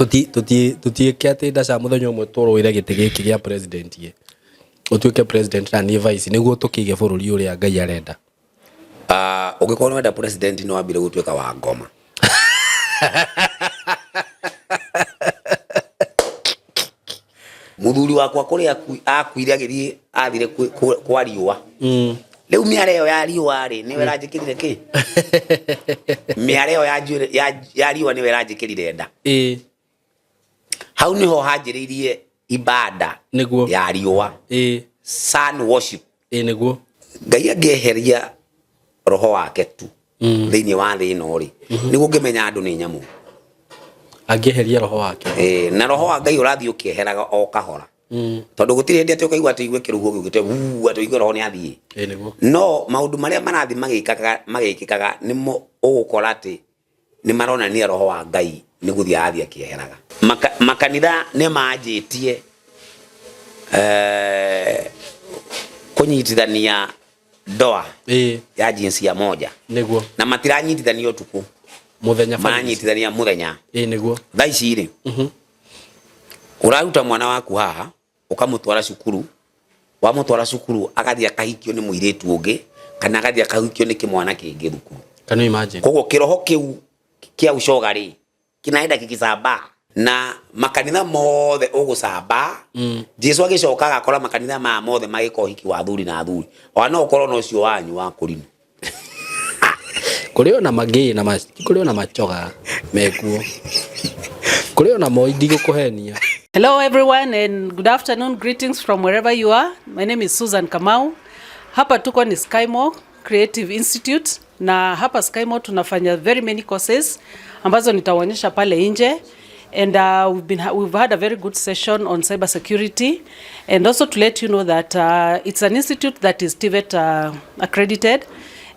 Tũtiĩke atĩ ndaca mũthenya ũmwe tũrũĩre gĩtĩ gĩkĩ gĩa president ĩ. Ũtuĩke president na niĩ vice nĩguo tũkĩige bũrũri ũrĩa Ngai arenda. Ah, ũngĩkorwo nĩ wenda president nĩ wambire gũtuĩka wa ngoma. Mũthuri wakwa kũrĩa akuire agĩthiĩ athire kwa riũa. Rĩu mĩara ĩyo ya riũa rĩ nĩyo ĩranjĩkĩrire kĩ? Mĩara ĩyo ya njuĩrĩ ya riũa nĩyo ĩranjĩkĩrire nda. Hau nĩho hanjĩrĩirie ibada Nĩguo. ya riũa. Sun worship. Nĩguo. Ngai angĩeheria roho wake tu thĩinĩ wa thĩ ĩno rĩ, nĩguo ũngĩmenya andũ nĩ nyamũ. Angĩeheria roho wake. Na roho wa Ngai ũrathiĩ ũkĩeheraga o kahora. Tondũ gũtirĩ hĩndĩ atĩ ũkaigua atĩ igue kĩrũhuho gĩũkĩte wuu atĩ ũigue roho nĩ athiĩ. Nĩguo. No maũndũ marĩa marathiĩ magĩkĩkaga nĩmo ũgũkora atĩ nĩ maronania roho wa Ngai nĩ gũthiĩ arathiĩ akĩeheraga. Makanitha nĩ manjĩtie kũnyitithania ndoa ya jinsia moja. Nĩguo. Na matiranyitithania ũtukũ. Mũthenya barithi. Maranyitithania mũthenya. Nĩguo. Thaa ici rĩ, ũraruta mwana waku haha, ũkamũtwara cukuru, wamũtwara cukuru agathiĩ akahikio nĩ mũirĩtu ũngĩ, kana agathiĩ akahikio nĩ kĩmwana kĩngĩ thukuru. Can you imagine? Koguo kĩroho kĩu kĩa ucoga rĩ, kinaenda kikisambaa. Na makanitha mothe ũgũcambaa. Jesu agĩcoka agakora makanitha maya mothe magĩka ũhiki wa athuri na athuri. Ona no ũkorwo na ũcio wanyu wa kũrinũ. Kũrĩ ona magĩ na kũrĩ ona machoga mekuo. Kũrĩ ona moi ndigũkũhenia. Hello everyone and good afternoon. Greetings from wherever you are. My name is Susan Kamau. Hapa tuko ni Skymo Creative Institute na hapa Skymo tunafanya very many courses ambazo nitawaonyesha pale nje. And we've had a very good session on cyber security, and also to let you know that it's an institute that is TVET accredited,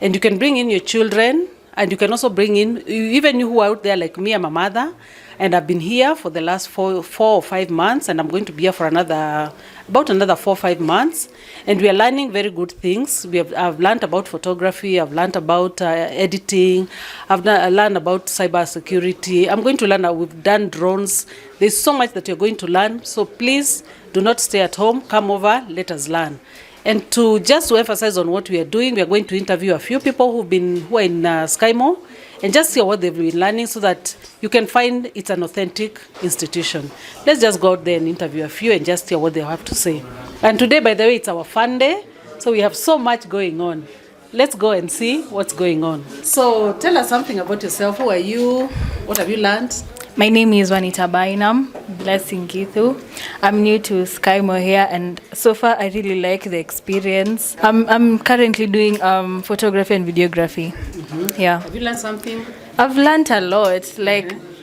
and you can bring in your children, and you can also bring in even you who are out there like me. I'm a mother, and I've been here for the last four or 5 months, and I'm going to be here for about another 4 or 5 months. And we are learning very good things. I've learned about photography, I've learned about editing, I've learned about cyber security. I'm going to learn, we've done drones. There's so much that you're going to learn. So please do not stay at home. Come over, let us learn. And to just to emphasize on what we are doing, we are going to interview a few people who are in Skymo, and just hear what they've been learning so that you can find it's an authentic institution. Let's just go out there and interview a few and just hear what they have to say. And today, by the way, it's our fun day, so we have so much going on. Let's go and see what's going on. So tell us something about yourself. Who are you? What have you learned? My name is Juanita Bainam, Blessing Githu. I'm new to Skymo here, and so far I really like the experience. I'm currently doing photography and videography. Yeah. Have you learned something? I've learned a lot.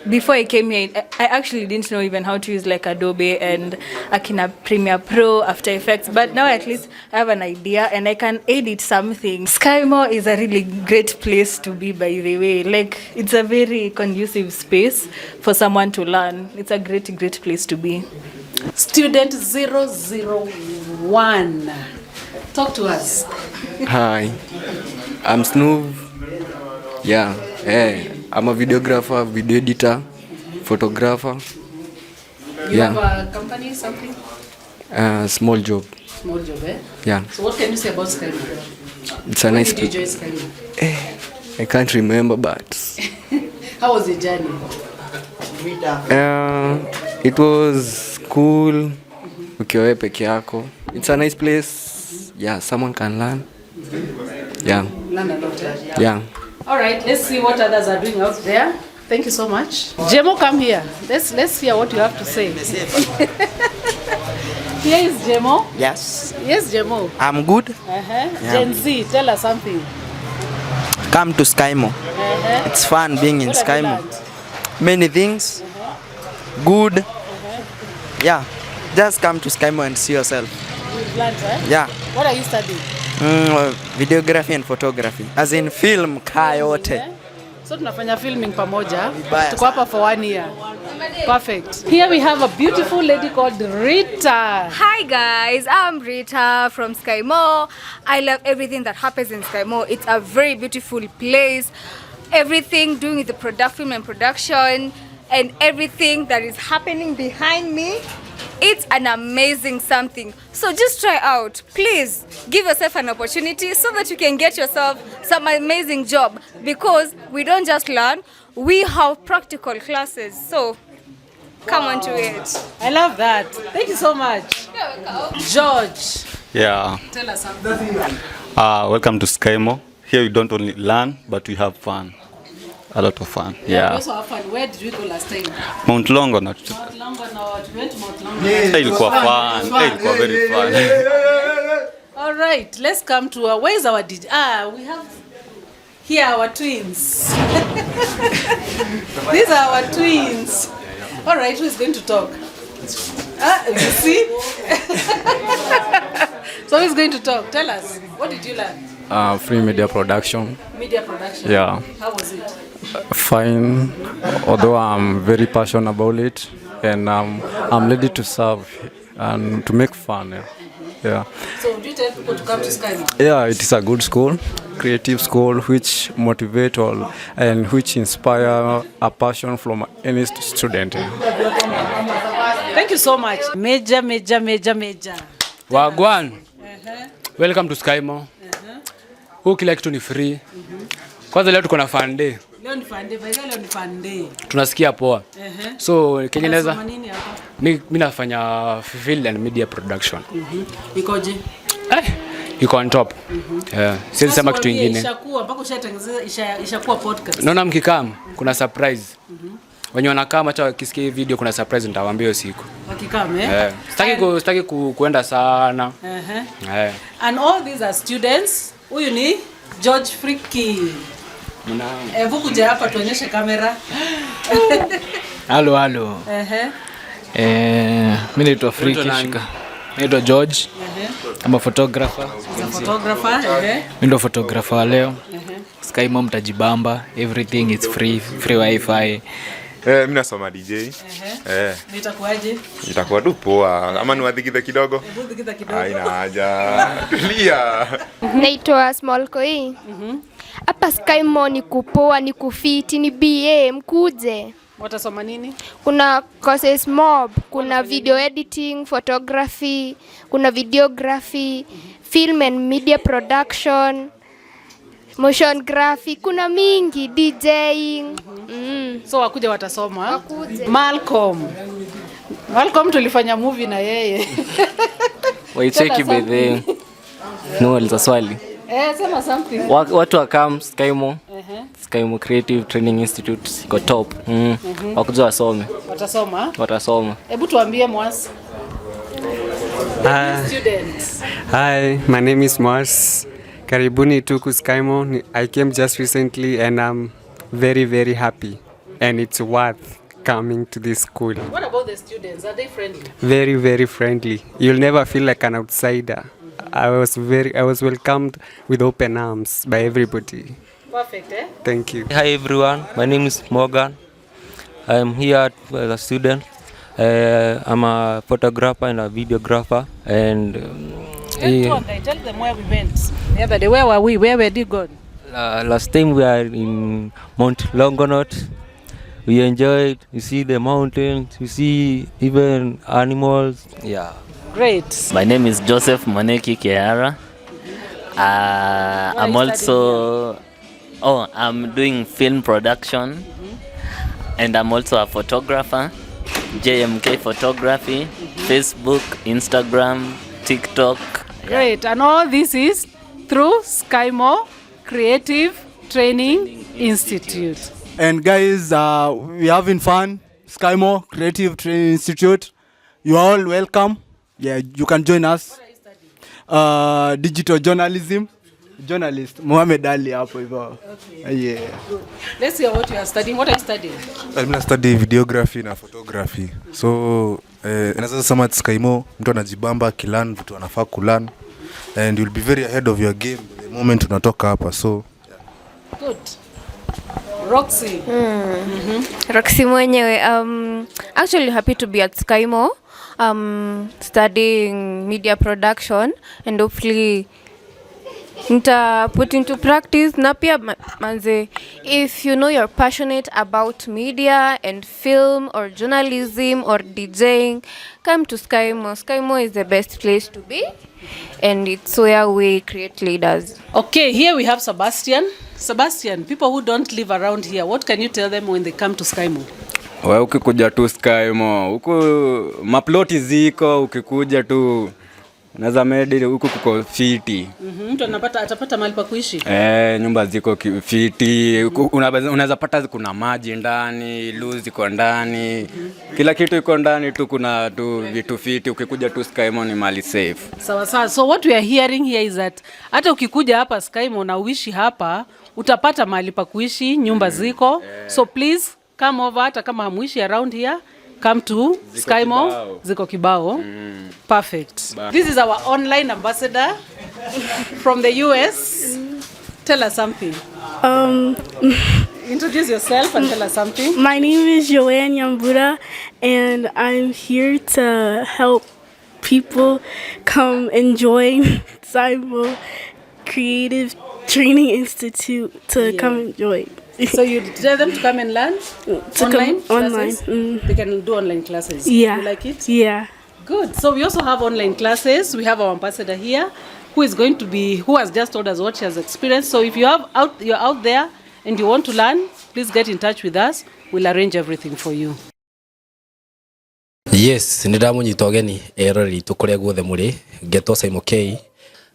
Before I came here, I actually didn't know even how to use Adobe and Akina Premiere Pro, After Effects, but now at least I have an idea and I can edit something. Skymo is a really great place to be, by the way. It's a very conducive space for someone to learn. It's a great, great place to be. Student 001, talk to us. Hi, I'm Snoov. Yeah, hey. I'm a videographer, video editor, photographer. You Yeah. have a company, something? Small job. Small job, eh? Yeah. So what can you say about Skymo? It's a When nice did you join Skymo? I can't remember, but... How was the journey? It was cool. Ukiwa wewe peke yako. It's a nice place. Yeah, someone can learn. Yeah. Learn a lot, eh? Yeah. All right, let's see what others are doing out there. Thank you so much. Jemo, come here. Let's hear what you have to say. Here is Jemo. Yes. Yes, Jemo. I'm good. Yeah. Gen Z, tell us something. Come to Skymo. It's fun being in What have you Skymo. learned? Many things. Good. Yeah. Just come to Skymo and see yourself. You've learned, eh? Yeah. What are you studying? Videography and photography. As in film kayote. So tunafanya filming pamoja. Vibaya Tuko hapa for 1 year. Perfect. Here we have a beautiful lady called Rita. Hi guys, I'm Rita from Skymo. I love everything that happens in Skymo. It's a very beautiful place. Everything doing with the film and production. and everything that is happening behind me. It's an amazing something. So just try out. Please give yourself an opportunity so that you can get yourself some amazing job, because we don't just learn, we have practical classes. So come on to it. I love that. Thank you so much. You're welcome. George. Yeah. Tell us something. Welcome to Skymo. Here we don't only learn, but we have fun. A lot of fun. Yeah. Yeah. We also have fun. Where did we go last time? Mount Longonot. Mount Longonot. We went to Mount Longonot. Ilikuwa fun. Ilikuwa very fun. All right, let's come to our, where is our DJ? We have here our twins. These are our twins. All right, who is going to talk? You see? So who is going to talk? Tell us, what did you learn? Free media production. Media production. Yeah. How was it? Fine, although I'm very passionate about it, and I'm ready to serve and to make fun. Yeah. Yeah. So would you tell people to come to Skymo? Yeah, it is a good school, creative school, which motivate all and which inspire a passion from any student. Thank you so much. Major, major, major, major. Wagwan. Welcome to Skymo. Huu kila kitu ni free. Kwanza leo tuko na fun day. Leo ni fun day, by the way, leo ni fun day. Tunasikia poa. So Kenya naweza Unasoma nini hapa? mi nafanya film and media production. Ikoje? Iko on top. Yeah. Siwezi sema kitu Tuambie, kingine. Ishakuwa mpaka ushatengeneza ishakuwa podcast. Naona mkikam kuna surprise. Wenye wanakaa hata wakisikia hii video kuna surprise nitawaambia hiyo siku. Wakikam, eh? Yeah. Sitaki kuenda sana. Yeah. And all these are students. Huyu ni George Friki. Hebu kuja hapa tuonyeshe kamera. Halo halo. Mimi naitwa Friki Shika. Naitwa George. I'm a photographer. He's a photographer. Mimi ndo photographer wa leo. Skymo mtajibamba, everything is free, free wifi. Mimi nasoma DJ. Nitakuaje? Itakuwa tu poa. Ama niwadhikithe kidogo? Hebu dhikitha kidogo. Haina haja. Tulia. Naitwa Small Koi. Hapa Skymo ni kupoa, ni kufiti, ni BA, mkuje. Watasoma nini? Kuna courses mob, kuna video editing, photography, kuna videography, film and media production, motion graphic, kuna mingi, DJing. So wakuja watasoma. Wakuje. Malcolm. Malcolm tulifanya movie na yeye. Waicheki by the no, aliza swali. Sema something. Watu wakam Skymo. Skymo Creative Training Institute iko top. Wakuja wasome. Watasoma. Watasoma. Hebu tuambie Mwas. Students. Hi, my name is Mwas. Karibuni tu ku Skymo. I came just recently and I'm very, very happy. And it's worth coming to this school. What about the students? Are they friendly? Very, very friendly. You'll never feel like an outsider. I was welcomed with open arms by everybody. Perfect, eh? Thank you. Hi everyone, my name is Morgan. I'm here as a student. I'm a photographer and a videographer. And tell them where we went the other day. Where were we? Where were you gone? Last time we are in Mount Longonot. We enjoyed. You see the mountains. You see even animals. Yeah. Great. My name is Joseph Moneki Kehara. I'm also I'm doing film production, and I'm also a photographer. JMK Photography, Facebook, Instagram, TikTok. Great. And all this is through Skymo Creative Training Institute. And guys, we're having fun. Skymo Creative Training Institute. You are all welcome. Yeah, you can join us. Digital journalism. Journalist Mohamed Ali hapo hivyo. Okay. Yeah. Good. Let's hear what you are studying. What are you studying? I'm studying videography na photography. So, naweza sema at Skymo mtu anajibamba akilearn vitu anafaa kulearn and you'll be very ahead of your game the moment unatoka hapa. So, yeah. Good. Roxy. Roxy mwenyewe. Actually happy to be at Skymo. Studying media production and hopefully Nita put into practice na pia manze, if you know you're passionate about media and film or journalism or DJing, come to Skymo. Skymo is the best place to be and it's where we create leaders. Okay, here we have Sebastian. Sebastian, people who don't live around here, what can you tell them when they come to Skymo? We ukikuja tu Skymo, huku maploti ziko, ukikuja tu unaweza medi huku kuko fiti. Mtu anapata atapata mahali pa kuishi. Eh, nyumba ziko fiti, unaweza pata kuna maji ndani, loo ziko ndani, kila kitu iko ndani tu, kuna tu vitu fiti. Ukikuja tu Skymo ni mali safe. Sawa sawa. So what we are hearing here is that hata ukikuja hapa Skymo na uishi hapa, utapata mahali pa kuishi, nyumba ziko. So please come over, hata kama hamuishi around here, come to Ziko Skymo. kibao. Ziko kibao. Perfect. This is our online ambassador from the US. Tell us something. Introduce yourself and tell us something. My name is Joanne Yambura, and I'm here to help people come and join Cyber Creative Training Institute to come and join. So you tell them to come and learn To come online online, classes? They can do online classes. Yeah. You like it? Yeah. Good. So we also have online classes. We have our ambassador here who is going to be who has just told us what she has experienced. So if you're out there and you want to learn, please get in touch with us. We'll arrange everything for you. Yes, nä ndamå ũgeni eroreri itå kå rä a guothe må rä ngetwo Simon K.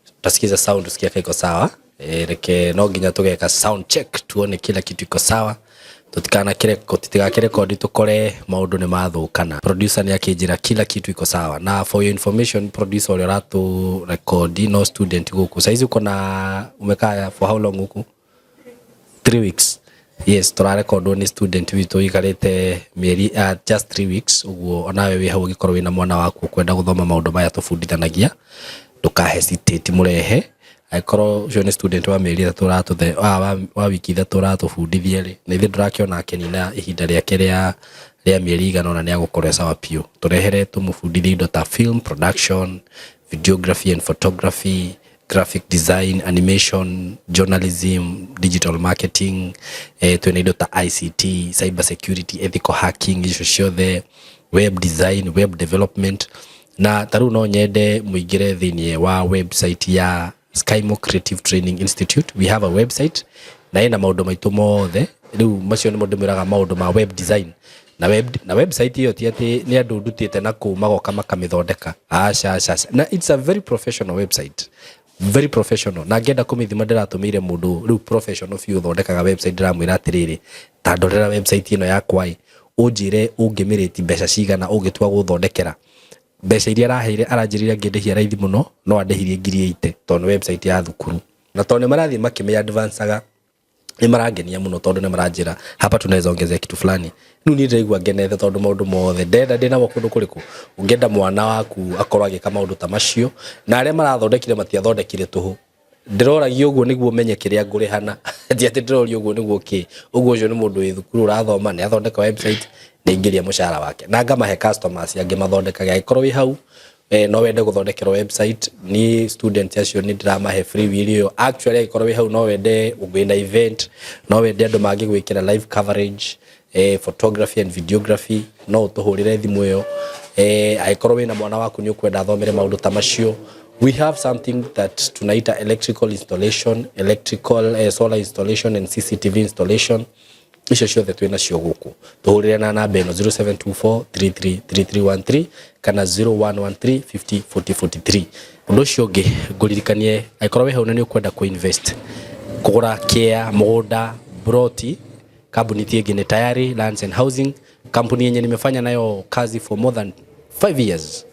Tutasikiza sound tusikia kama iko sawa. E, reke no nginya tugeka sound check tuone kila kitu iko sawa, tutigakirekodi tukore maundu ni mathukana. Producer ni akinjira kila kitu iko sawa, na for your information, producer uria uratu rekodi no student guku saizi uko na umekaa for how long huku? 3 weeks. Yes, tũrarekondwo nĩ student witũ ũikarĩte mĩeri just 3 weeks. Ũguo onawe wĩ hau ũngĩkorwo wĩna mwana waku ũkwenda gũthoma maũndũ maya tũbundithanagia, ndũka hesitate, mũrehe. Angĩkorwo ũcio nĩ student wa mĩeri 3 ũratũthe wa wiki 3 ũratũbundithia rĩ, na ithuĩ ndũrakĩona akĩnina ihinda rĩake rĩa mĩeri igana ũna, nĩ agũkorwo e sawa biũ. Tũrehere tũmũbundithie indo ta film production, videography and photography, graphic design, animation, journalism, digital marketing, twĩna indo ta ICT, cyber security, ethical hacking, icio ciothe, web design, web development. Na ta rĩu no nyende mũingĩre thĩinĩ wa website ya Skymo Creative Training Institute. We have a website na ĩna maũndũ maitũ mothe. Rĩu macio nĩmo ndĩmwĩraga maũndũ ma web design na website ĩyo ti atĩ nĩ andũ ndutĩte na kũu magoka makamĩthondeka, aca aca aca. Na it's a very professional website, very professional, na ngĩenda kũmĩthima ndĩratũmĩire mũndũ rĩu professional biũ ũthondekaga website. Ndĩramwĩra atĩrĩrĩ, ta ndorera website ĩno yakwa ĩ, ũnjĩre ũngĩmĩrĩti mbeca cigana ũngĩtua gũthondekera. Mbeca iria araheire, aranjĩrire angĩndĩhia raithi mũno no andĩhirie 80,000, tondũ nĩ website ya thukuru, na tondũ nĩ marathiĩ makĩmĩ advanceaga nĩ marangenia mũno, tondũ nĩ maranjĩra hapa tunaweza ongezea kitu fulani. Rĩu niĩ ndĩraigua ngenete tondũ maũndũ mothe ndenda ndĩnamo kũndũ kũrĩkũ. Ũngĩenda mwana waku akorwo agĩka maũndũ ta macio, na arĩa marathondekire matiathondekire tũhũ. Ndĩroragia ũguo nĩguo menye kĩrĩa ngũrĩhana, ti atĩ ndĩroria ũguo nĩguo kĩ ũguo. Ũcio nĩ mũndũ wĩ thukuru ũrathoma, nĩ athondeka website, nĩ aingĩria mũcara wake na ngamahe customers angĩ mathondekage. Angĩkorwo wĩ hau no wende gũthondekerwo website ni student acio, nĩ ndĩramahe free will ĩyo actually. Angĩkorwo wĩ hau no wende wĩna event, no wende andũ mangĩgwĩkĩra live coverage, photography and videography, no ũtũhũrĩre thimũ ĩyo. Angĩkorwo wĩna mwana waku nĩ ũkwenda athomere maũndũ ta macio, we have something that tunaita electrical installation, electrical solar installation and CCTV installation. Icio ciothe twĩ nacio gũkũ. Tũhũrĩre na namba ĩno 0724333313 kana 0113 50 40 43. Ũndũ ũcio ũngĩ ngũririkanie, angĩkorwo wĩ hau na nĩ ũkwenda kũ-invest, kũgũra kĩa mũgũnda, broti, kambuni ti ĩngĩ nĩ Tayari Lands and Housing, kampuni yenye nimefanya nayo kazi for more than 5 years.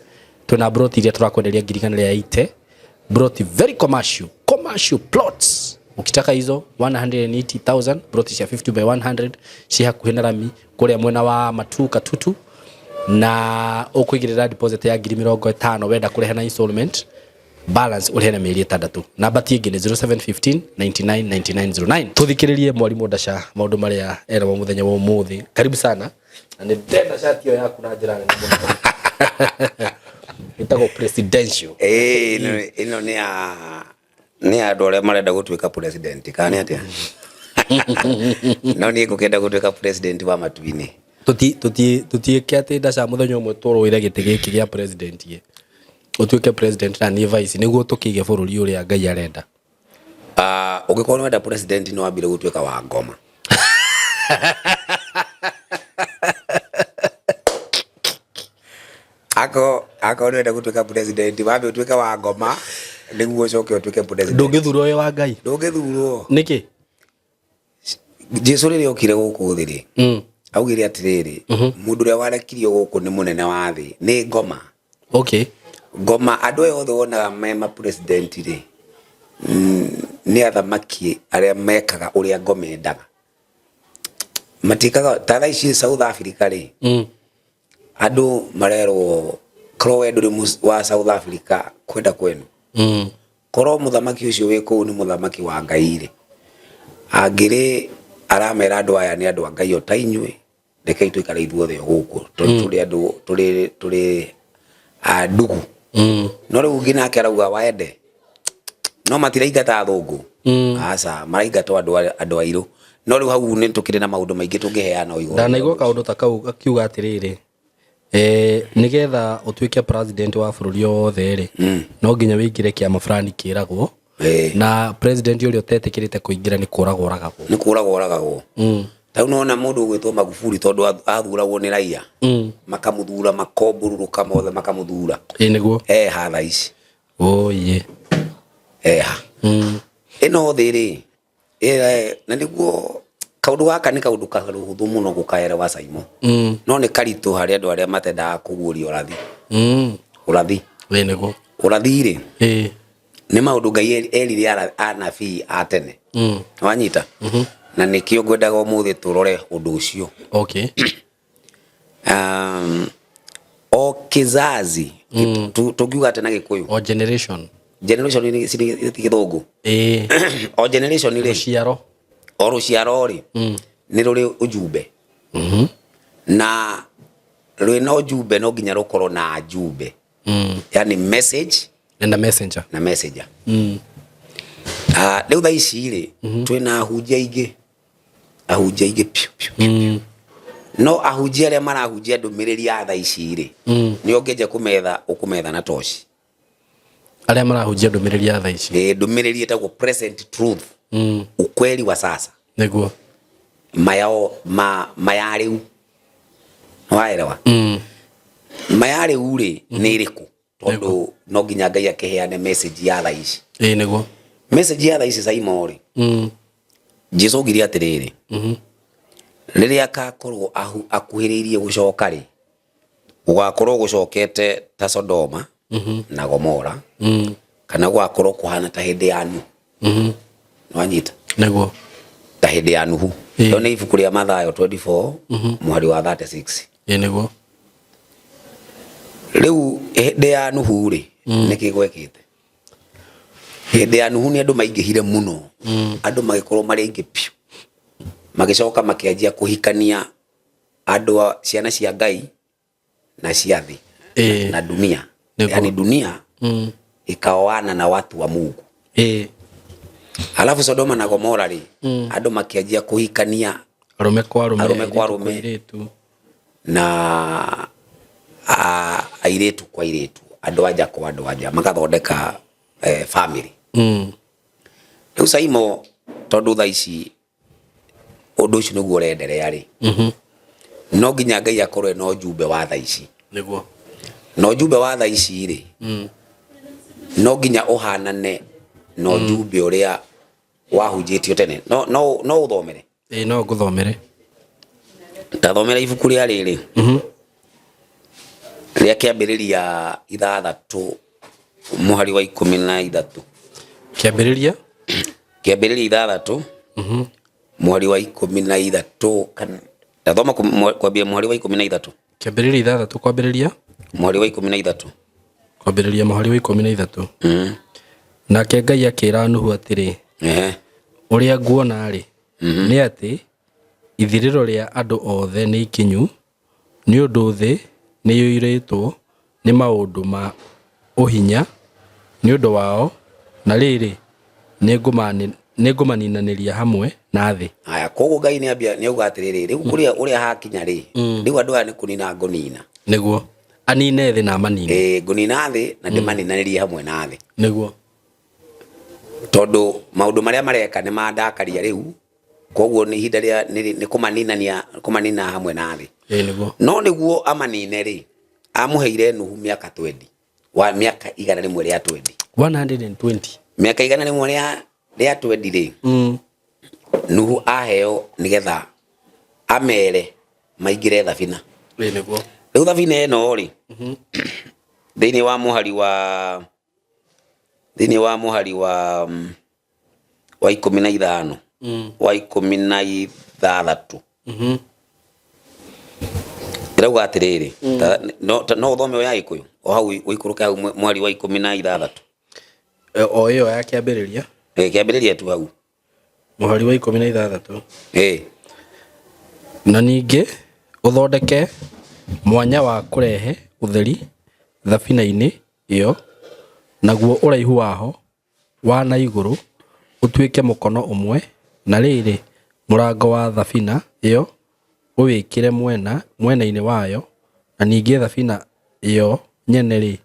Twĩna broti iria tũrakwenderia 180,000, broti very commercial, commercial plots. Ukitaka hizo 180,000, broti cia 50 by 100, ci hakuhĩ na rami kũrĩa mwena wa Matu Katutu, na ũkũigĩrĩra deposit ya 50,000 wenda kũrĩha na installment, balance ũrĩhe na mĩeri 6. Namba ti ĩngĩ nĩ 0715 99 9909. Tũthikĩrĩrie mwarimũ Ndasha maũndũ marĩa enamo mũthenya wa ũmũthĩ. Karibu sana, na nĩ ndenda shati ĩyo yaku na njĩra nene mũno, ĩtagwo presidential. Ĩno nĩ ya Nĩ andũ arĩa marenda gũtuĩka president kana nĩ atĩa? No niĩ ngũkĩenda gũtuĩka president wa matu-inĩ. Tũtiĩke atĩ ndaca mũthenya ũmwe tũrũĩre gĩtĩ gĩkĩ gĩa president ĩ. Ũtuĩke president na niĩ vice nĩguo tũkĩige bũrũri ũrĩa Ngai arenda. Ah, ũngĩkorwo nĩ wenda president no wambire gũtuĩka wa ngoma. Ako akorwo nĩ wenda gũtuĩka president wambe ũtuĩke wa ngoma nĩguo ũcoke ũtuĩke president. Ndũngĩthurwo wĩ wa Ngai. Ndũngĩthurwo. Nĩkĩ? Jesu rĩrĩa okire gũkũ thĩ rĩ augire atĩrĩrĩ, mũndũ ũrĩa warekirio gũkũ nĩ mũnene wa thĩ nĩ ngoma. Okay. Ngoma andũ aya othe wonaga me ma president rĩ, nĩ athamaki arĩa mekaga ũrĩa ngoma endaga. Matikaga ta thaa ici South Africa rĩ, andũ marerwo korwo we ndũrĩ wa South Africa kwenda kwenu, korwo mũthamaki ũcio wĩ kũu nĩ mũthamaki wa Ngai rĩ, angĩrĩ aramera andũ aya nĩ andũ a Ngai o ta inyuĩ, rekei tũikare ithuothe o gũkũ tondũ tũrĩ andũ tũrĩ a ndugu. No rĩu ũngĩ nake arauga waende no matiraingata athũngũ, aca, maraingatwo andũ airũ. No rĩu hau nĩ tũkĩrĩ na maũndũ maingĩ tũngĩheana o igũrũ. Ndanaigua kaũndũ ta kau gakiuga atĩrĩrĩ, nĩgetha ũtuĩke president wa bũrũri wothe rĩ, no nginya wĩingĩre kĩama fulani kĩragwo, na president ũrĩa ũtetĩkĩrĩte kũingĩra nĩ kũragwo oragagwo. Nĩ kũragwo oragagwo. Ta rĩu nona mũndũ ũgwĩtwo Magufuli tondũ athuragwo nĩ raia, makamũthura makombũrũrũka mothe makamũthura. Ĩ nĩguo. Eha thaa ici. Oye. Eha. Ĩno thĩ rĩ, na nĩguo kaũndũ gaka nĩ kaũndũ kahũthũ mũno gũkaerewa Saimo. No nĩ karitũ harĩ andũ arĩa matendaga kũguũria ũrathi. Ũrathi. Ĩ nĩguo. Ũrathi rĩ, nĩ maũndũ Ngai erire anabii a tene. Wanyita? Na nĩkĩo ngwendaga ũmũthĩ tũrore ũndũ ũcio. Okay. O kizazi, tũngiuga atĩa na Gĩkũyũ? O generation. Generation nĩ ti Gĩthũngũ. O generation rĩ. Rũciaro. O rũciaro rĩ, nĩ rũrĩ ũjumbe. Na rwĩna ũjumbe no nginya rũkorwo na ajumbe. Yani message and a messenger. Na messenger. Ah, rĩu thaa ici rĩ, twĩna ahunjia aingĩ. Ahunjia aingĩ piũ piũ piũ. No ahunjia arĩa marahunjia ndũmĩrĩri ya thaa ici rĩ, nĩ ũngĩanjia kũmetha ũkũmetha na toci. Arĩa marahunjia ndũmĩrĩri ya thaa ici. Ĩ, ndũmĩrĩri ĩtagwo present truth. Ukweli wa sasa. Nĩguo. Mayao ma maya rĩu. Waelewa? Maya rĩu rĩ, nĩ ĩrĩkũ? Tondũ no nginya Ngai akĩheane message ya thaa ici. Ĩ nĩguo. Message ya thaa ici Saimo rĩ, Jesu augire atĩrĩrĩ, rĩrĩa akakorwo akuhĩrĩirie gũcoka rĩ, gũgakorwo gũcokete ta Sodoma na Gomora, kana gũgakorwo kũhana ta hĩndĩ ya Nuhu. Nĩwanyita? Nĩguo. Ta hĩndĩ ya Nuhu. Ĩyo nĩ ibuku rĩa Mathayo 24 mũhari wa 36. Ĩ nĩguo. Rĩu hĩndĩ ya Nuhu rĩ, nĩkĩ gwekĩte? Hĩndĩ ya Nuhu nĩ andũ maingĩhire mũno. Andũ magĩkorwo marĩ aingĩ piũ. Magĩcoka makĩanjia kũhikania andũ a ciana cia Ngai na cia thĩ na dunia. Yani dunia ikaoana na watu wa Mungu. Alafu Sodoma na Gomora rĩ, andũ makĩanjia kũhikania Arũme kwa arũme, arũme kwa airĩtu kwa arũme airĩtu. na airĩtu kwa airĩtu, andũ anja kwa andũ anja, magathondeka family. Rĩu Saimo, tondũ thaa ici ũndũ ũcio nĩguo ũrenderea rĩ, no nginya Ngai akorwo ena ũjumbe wa thaa ici. Nĩguo. Na ũjumbe wa thaa ici rĩ, no nginya ũhanane na ũjumbe ũrĩa wahunjĩtio tene. No, no, no ũthomere? Ĩ, no ngũthomere. Tathomera ibuku rĩa rĩrĩ rĩa kĩambĩrĩria 6 mũhari wa 13. Kĩambĩrĩria? Kĩambĩrĩria 6 mũhari wa 13, kana tathoma kwambia mũhari wa 13. Kĩambĩrĩria 6 kwambĩrĩria? Mũhari wa 13. Kwambĩrĩria mũhari wa 13. Nake Ngai akĩĩra Nuhu atĩrĩ, ũrĩa nguona rĩ, nĩ atĩ ithirĩro rĩa andũ othe nĩ ikinyu, nĩ ũndũ thĩ nĩyũirĩtwo nĩ maũndũ ma ũhinya nĩ ũndũ wao, na rĩrĩ, Nĩngũmaninanĩria hamwe na thĩ. Aya, koguo Ngai nĩ ambia nĩ auga atĩrĩrĩ, rĩu kũrĩa ũrĩa hakinya rĩ, rĩu andũ aya nĩ kũnina ngũnina. Nĩguo anine thĩ na amanine. Ĩĩ, ngũnina thĩ na ndĩmaninanĩrie hamwe na thĩ. Nĩguo. Tondũ maũndũ marĩa mareka nĩ mandakaria rĩu, koguo nĩ ihinda rĩa nĩ kũmaninania, kũmanina hamwe na thĩ. Ĩĩ nĩguo. No nĩguo amanine rĩ, amũheire Nuhu mĩaka 20, wa mĩaka 120. 120. Mĩaka 120 rĩ, Nuhu aheo nĩgetha amere maingĩre thabina. Ĩĩ nĩguo. Rĩu thabina ĩno rĩ, thĩinĩ wa mũhari wa thĩinĩ wa mũhari wa wa 15 wa 16 ĩrauga atĩrĩrĩ, no ũthome ũyũ ya Gĩkũyũ o hau ũikũrũke hau mũhari wa 16. O ĩyo ya kĩambĩrĩria. Ĩ, kĩambĩrĩria tu hau. Mũhari wa 16. Ĩ. Na ningĩ ũthondeke mwanya wa kũrehe ũtheri thabina-inĩ ĩyo, naguo ũraihu waho wa na igũrũ ũtuĩke mũkono ũmwe, na rĩrĩ, mũrango wa thabina ĩyo ũwĩkĩre mwena mwena-inĩ wayo, na ningĩ thabina ĩyo nyene-rĩ,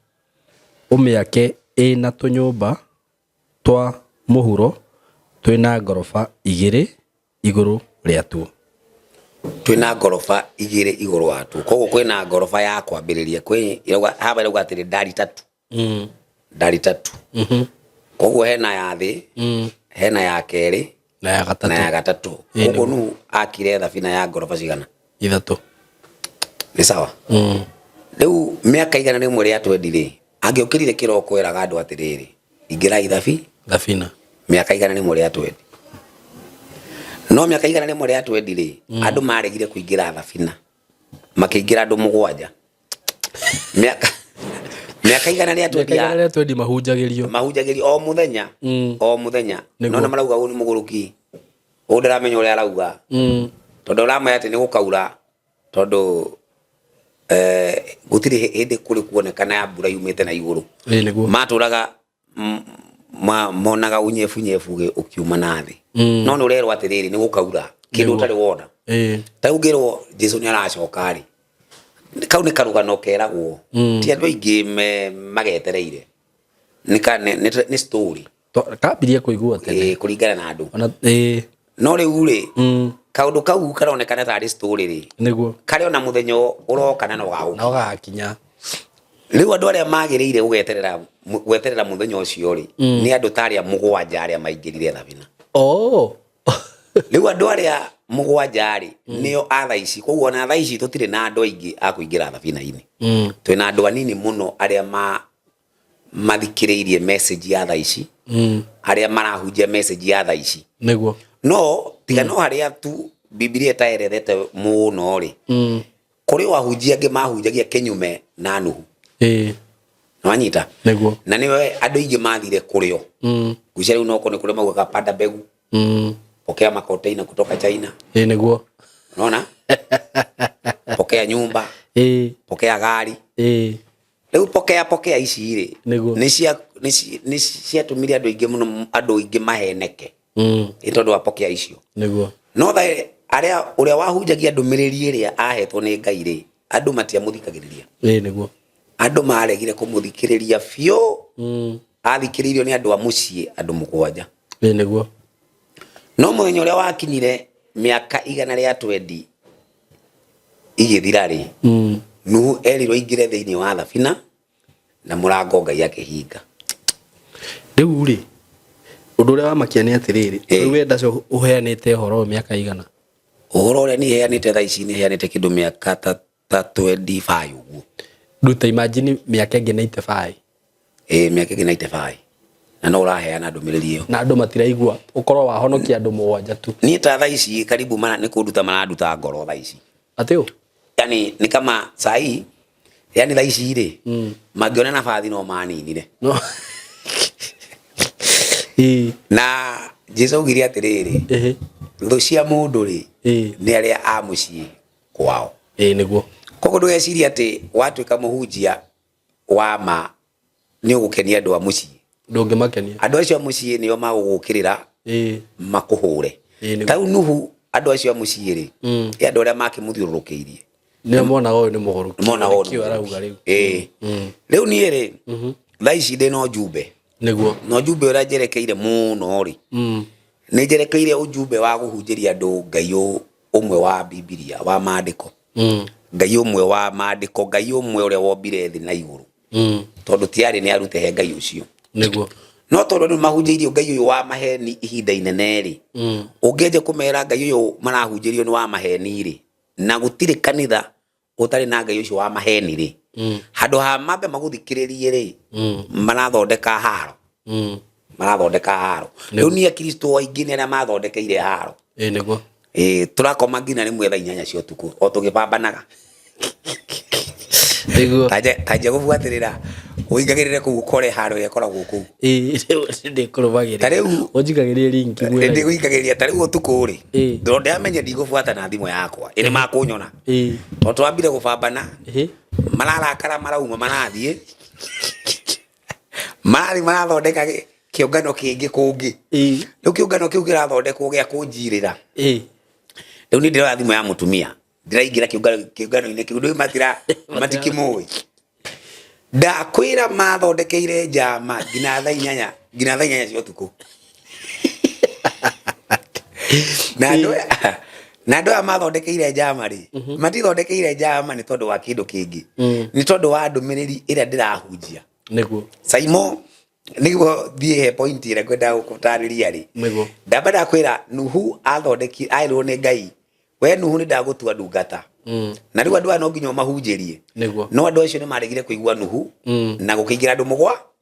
ũmĩake ĩ na tũnyũmba twa mũhuro twĩna ngoroba 2 igũrũ rĩatuo. Twĩna ngoroba 2 igũrũ watuo. Koguo kwĩna ngoroba ya kwambĩrĩria, kwĩ ĩrauga haha ĩrauga atĩrĩ ndari tatu. Ndari tatu. Koguo hena ya thĩ, hena ya kerĩ, na ya gatatũ. Na ya gatatũ. Ĩĩ, Koguo nĩguo. Nuhu akire thabina ya ngoroba cigana? 3. Nĩ sawa? Rĩu mĩaka 120 rĩ, angĩokĩrire kĩroko eraga andũ atĩrĩrĩ, ingĩrai thabina. Mĩaka 120. No mĩaka 120 rĩ, andũ maregire kũingĩra thabina. Makĩingĩra andũ 7. Mĩaka igana rĩa twendi Mĩaka igana rĩa twendi mahunjagĩrio. Mahunjagĩrio o mũthenya. O mũthenya. Nĩguo. No nĩ marauga ũyũ nĩ mũgũrũki. Ũyũ ndaramenya ũrĩa arauga. Tondũ ũramenya atĩ nĩ gũkaura, tondũ gũtirĩ hĩndĩ kũrĩ kuonekana ya mbura yumĩte na igũrũ. Ĩĩ nĩguo. Matũraga monaga ũnyebunyebu ũkiuma na thĩ. No nĩ ũrerwo atĩrĩrĩ, nĩ gũkaura kĩndũ Nĩguo. ũtarĩ wona. Ĩĩ. Ta rĩu ngĩrwo Jesu nĩ aracoka rĩ, kau nĩ karũgano keragwo. Ti andũ aingĩ magetereire. Nĩ nĩ story. Kambirie kũigua tene. Ĩĩ, kũringana na andũ. Ona, ĩĩ. No rĩu rĩ, kaũndũ kau karonekana tarĩ story rĩ. Nĩguo. Karĩ ona mũthenya ũroka na no gagũkinya. Na ũgakinya. Rĩu andũ arĩa magĩrĩire gweterera mũthenya ũcio rĩ, nĩ andũ ta arĩa 7 arĩa maingĩrire thabina. Oh. Rĩu andũ arĩa 7 rĩ, nĩo a thaa ici. Koguo ona thaa ici tũtirĩ na andũ aingĩ a kũingĩra thabina-inĩ. Twĩna andũ anini mũno arĩa mathikĩrĩirie message ya thaa ici, arĩa marahunjia message ya thaa ici. Nĩguo. No tiga no harĩa tu Bibilia ĩtaerethete mũno rĩ, kũrĩ o ahunjia angĩ mahunjagia kĩnyume na Nuhu. Ĩĩ. Nĩwanyita? Nĩguo. Na nĩwe andũ aingĩ mathire kũrĩ o. Ngwĩciria rĩu no nĩ kũrĩ maugaga panda mbegu, pokea makoteina kutoka China. Ĩĩ nĩguo. Unaona? Pokea nyumba. Ĩĩ. Pokea gari. Ĩĩ. Rĩu pokea pokea ici rĩ, Nĩguo. nĩ ciatũmire andũ aingĩ mũno, andũ aingĩ maheneke. Nĩ tondũ wa pokea icio. Nĩguo. No tha arĩa ũrĩa wahunjagia ndũmĩrĩri ĩrĩa ahetwo nĩ Ngai rĩ, andũ matiamũthikagĩrĩria. Ĩĩ nĩguo. Andũ maregire kũmũthikĩrĩria biũ. Athikĩrĩirio nĩ andũ a mũciĩ, andũ 7. Ĩĩ nĩguo. No mũthenya ũrĩa wakinyire mĩaka 120 igĩthira rĩ, Nuhu erirwo aingĩre thĩinĩ wa thabina na mũrango Ngai akĩhinga. Rĩu rĩ, ũndũ ũrĩa wamakia nĩ atĩrĩrĩ, rĩu we Ndaco ũheanĩte ũhoro ũyũ mĩaka igana? Ũhoro ũrĩa niĩ heanĩte thaa ici nĩ heanĩte kĩndũ mĩaka ta 25 ũguo. Rĩu ta imagine mĩaka ĩngĩ 95. Ĩĩ, mĩaka ĩngĩ 95. Na no ũraheana ndũmĩrĩri ĩyo. Na andũ matiraigua, ũkorwo wahonokia andũ 7 tu. Niĩ ta thaa ici karibu nĩ kũnduta maranduta ngoro thaa ici. Atĩ ũ? Yani nĩ kama saa hii, yani thaa ici rĩ, mangĩona nabathi no maninire. No. Na Jesu augire atĩrĩrĩ, thũ cia mũndũ rĩ, nĩ arĩa a mũciĩ kwao. Ĩĩ nĩguo. Koguo ndũgecirie atĩ watuĩka mũhunjia wa ma nĩ ũgũkenia andũ a mũciĩ. Ndũngĩmakenia. Andũ acio a mũciĩ nĩo magũgũkĩrĩra makũhũre. Ta rĩu Nuhu, andũ acio a mũciĩ rĩ, ĩ andũ arĩa makĩmũthiũrũrũkĩirie Nĩo monaga ũyũ nĩ mũgũrũki. Monaga ũyũ nĩ Nĩkĩo arauga rĩu. Ĩĩ. Rĩu niĩ rĩ, thaa ici ndĩ na ũjumbe. Nĩguo. Na ũjumbe ũrĩa njerekeire mũno rĩ, nĩ njerekeire ũjumbe wa kũhunjĩria andũ Ngai ũmwe wa Bibilia, wa maandĩko. Ngai ũmwe wa maandĩko, Ngai ũmwe ũrĩa wombire thĩ na igũrũ. Tondũ tiarĩ nĩ arute he Ngai ũcio. Nĩguo. No tondũ nĩ mahunjĩirio Ngai ũyũ wa maheni ihinda inene rĩ, ũngĩanjia kũmera Ngai ũyũ marahunjĩrio nĩ wa maheni rĩ, na gũtirĩ kanitha ũtarĩ na Ngai ũcio wa maheni rĩ, handũ ha mambe magũthikĩrĩrie rĩ, marathondeka haro. Marathondeka haro. Rĩu niĩ Akristo aingĩ nĩ arĩa mathondekeire haro. Ĩĩ nĩguo. Ĩĩ, tũrakoma nginya rĩmwe thaa 8 cia ũtukũ o tũgĩbambanaga. Nĩguo. Tanjia gũbuatĩrĩra ũingagĩrĩre kũu ũkore haro ĩrĩa ĩkoragwo kũu. Ĩĩ ndĩkũrũmagĩrĩra. Ta rĩu ũnjikagĩrie link mwĩra. Ndĩgũikagĩrĩria ta rĩu ũtukũ rĩ, ndĩro ndĩramenya ndigũbuata na thimũ yakwa, ĩ nĩ makũnyona. Tondũ twambire gũbambana, mararakara marauma marathiĩ, marathiĩ marathondeka kĩũngano kĩngĩ kũngĩ. Rĩu kĩũngano kĩu kĩrathondekwo gĩa kũnjirĩra. Rĩu niĩ ndĩroya thimũ ya mũtumia, ndĩraingĩra kĩũngano-inĩ kĩu, ndũĩ matira matikĩmũĩ. Ndakwĩra mathondekeire njama nginya thaa 8, nginya thaa 8 cia ũtukũ. Na andũ aya, na andũ aya mathondekeire njama rĩ, matithondekeire njama nĩ tondũ wa kĩndũ kĩngĩ, nĩ tondũ wa ndũmĩrĩri ĩrĩa ndĩrahunjia. Nĩguo. Saimo, nĩguo thiĩ he point ĩrĩa ngwendaga gũgũtarĩria rĩ, Nĩguo. ndamba ndakwĩra Nuhu athondeki aĩrwo nĩ Ngai, we Nuhu nĩ ndagũtua ndungata. Na rĩu andũ aya no nginya ũmahunjĩrie. Nĩguo. No andũ acio nĩ maregire kũigua Nuhu na gũkĩingĩra andũ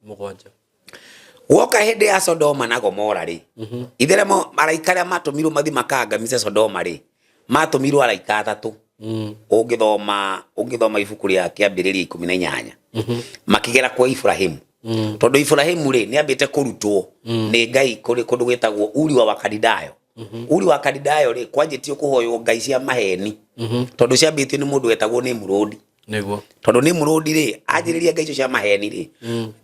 7. Gwoka hĩndĩ ya Sodoma na Gomora rĩ, itheremo araika arĩa matũmirwo mathiĩ makangamice Sodoma rĩ, matũmirwo araika atatũ. Ũngĩthoma ibuku rĩa Kĩambĩrĩria 18, makĩgera kwa Ibrahimu. Tondũ Ibrahimu rĩ, nĩ ambĩte kũrutwo nĩ Ngai kũrĩ kũndũ gwĩtagwo Uri wa Wakalidayo. Uri wa Kalidayo rĩ, kwanjĩtio kũhoywo ngai cia maheni. Tondũ ciambĩtio nĩ mũndũ wetagwo Nimrodi. Nĩguo. Tondũ Nimrodi rĩ, anjĩrĩria ngai icio cia maheni rĩ,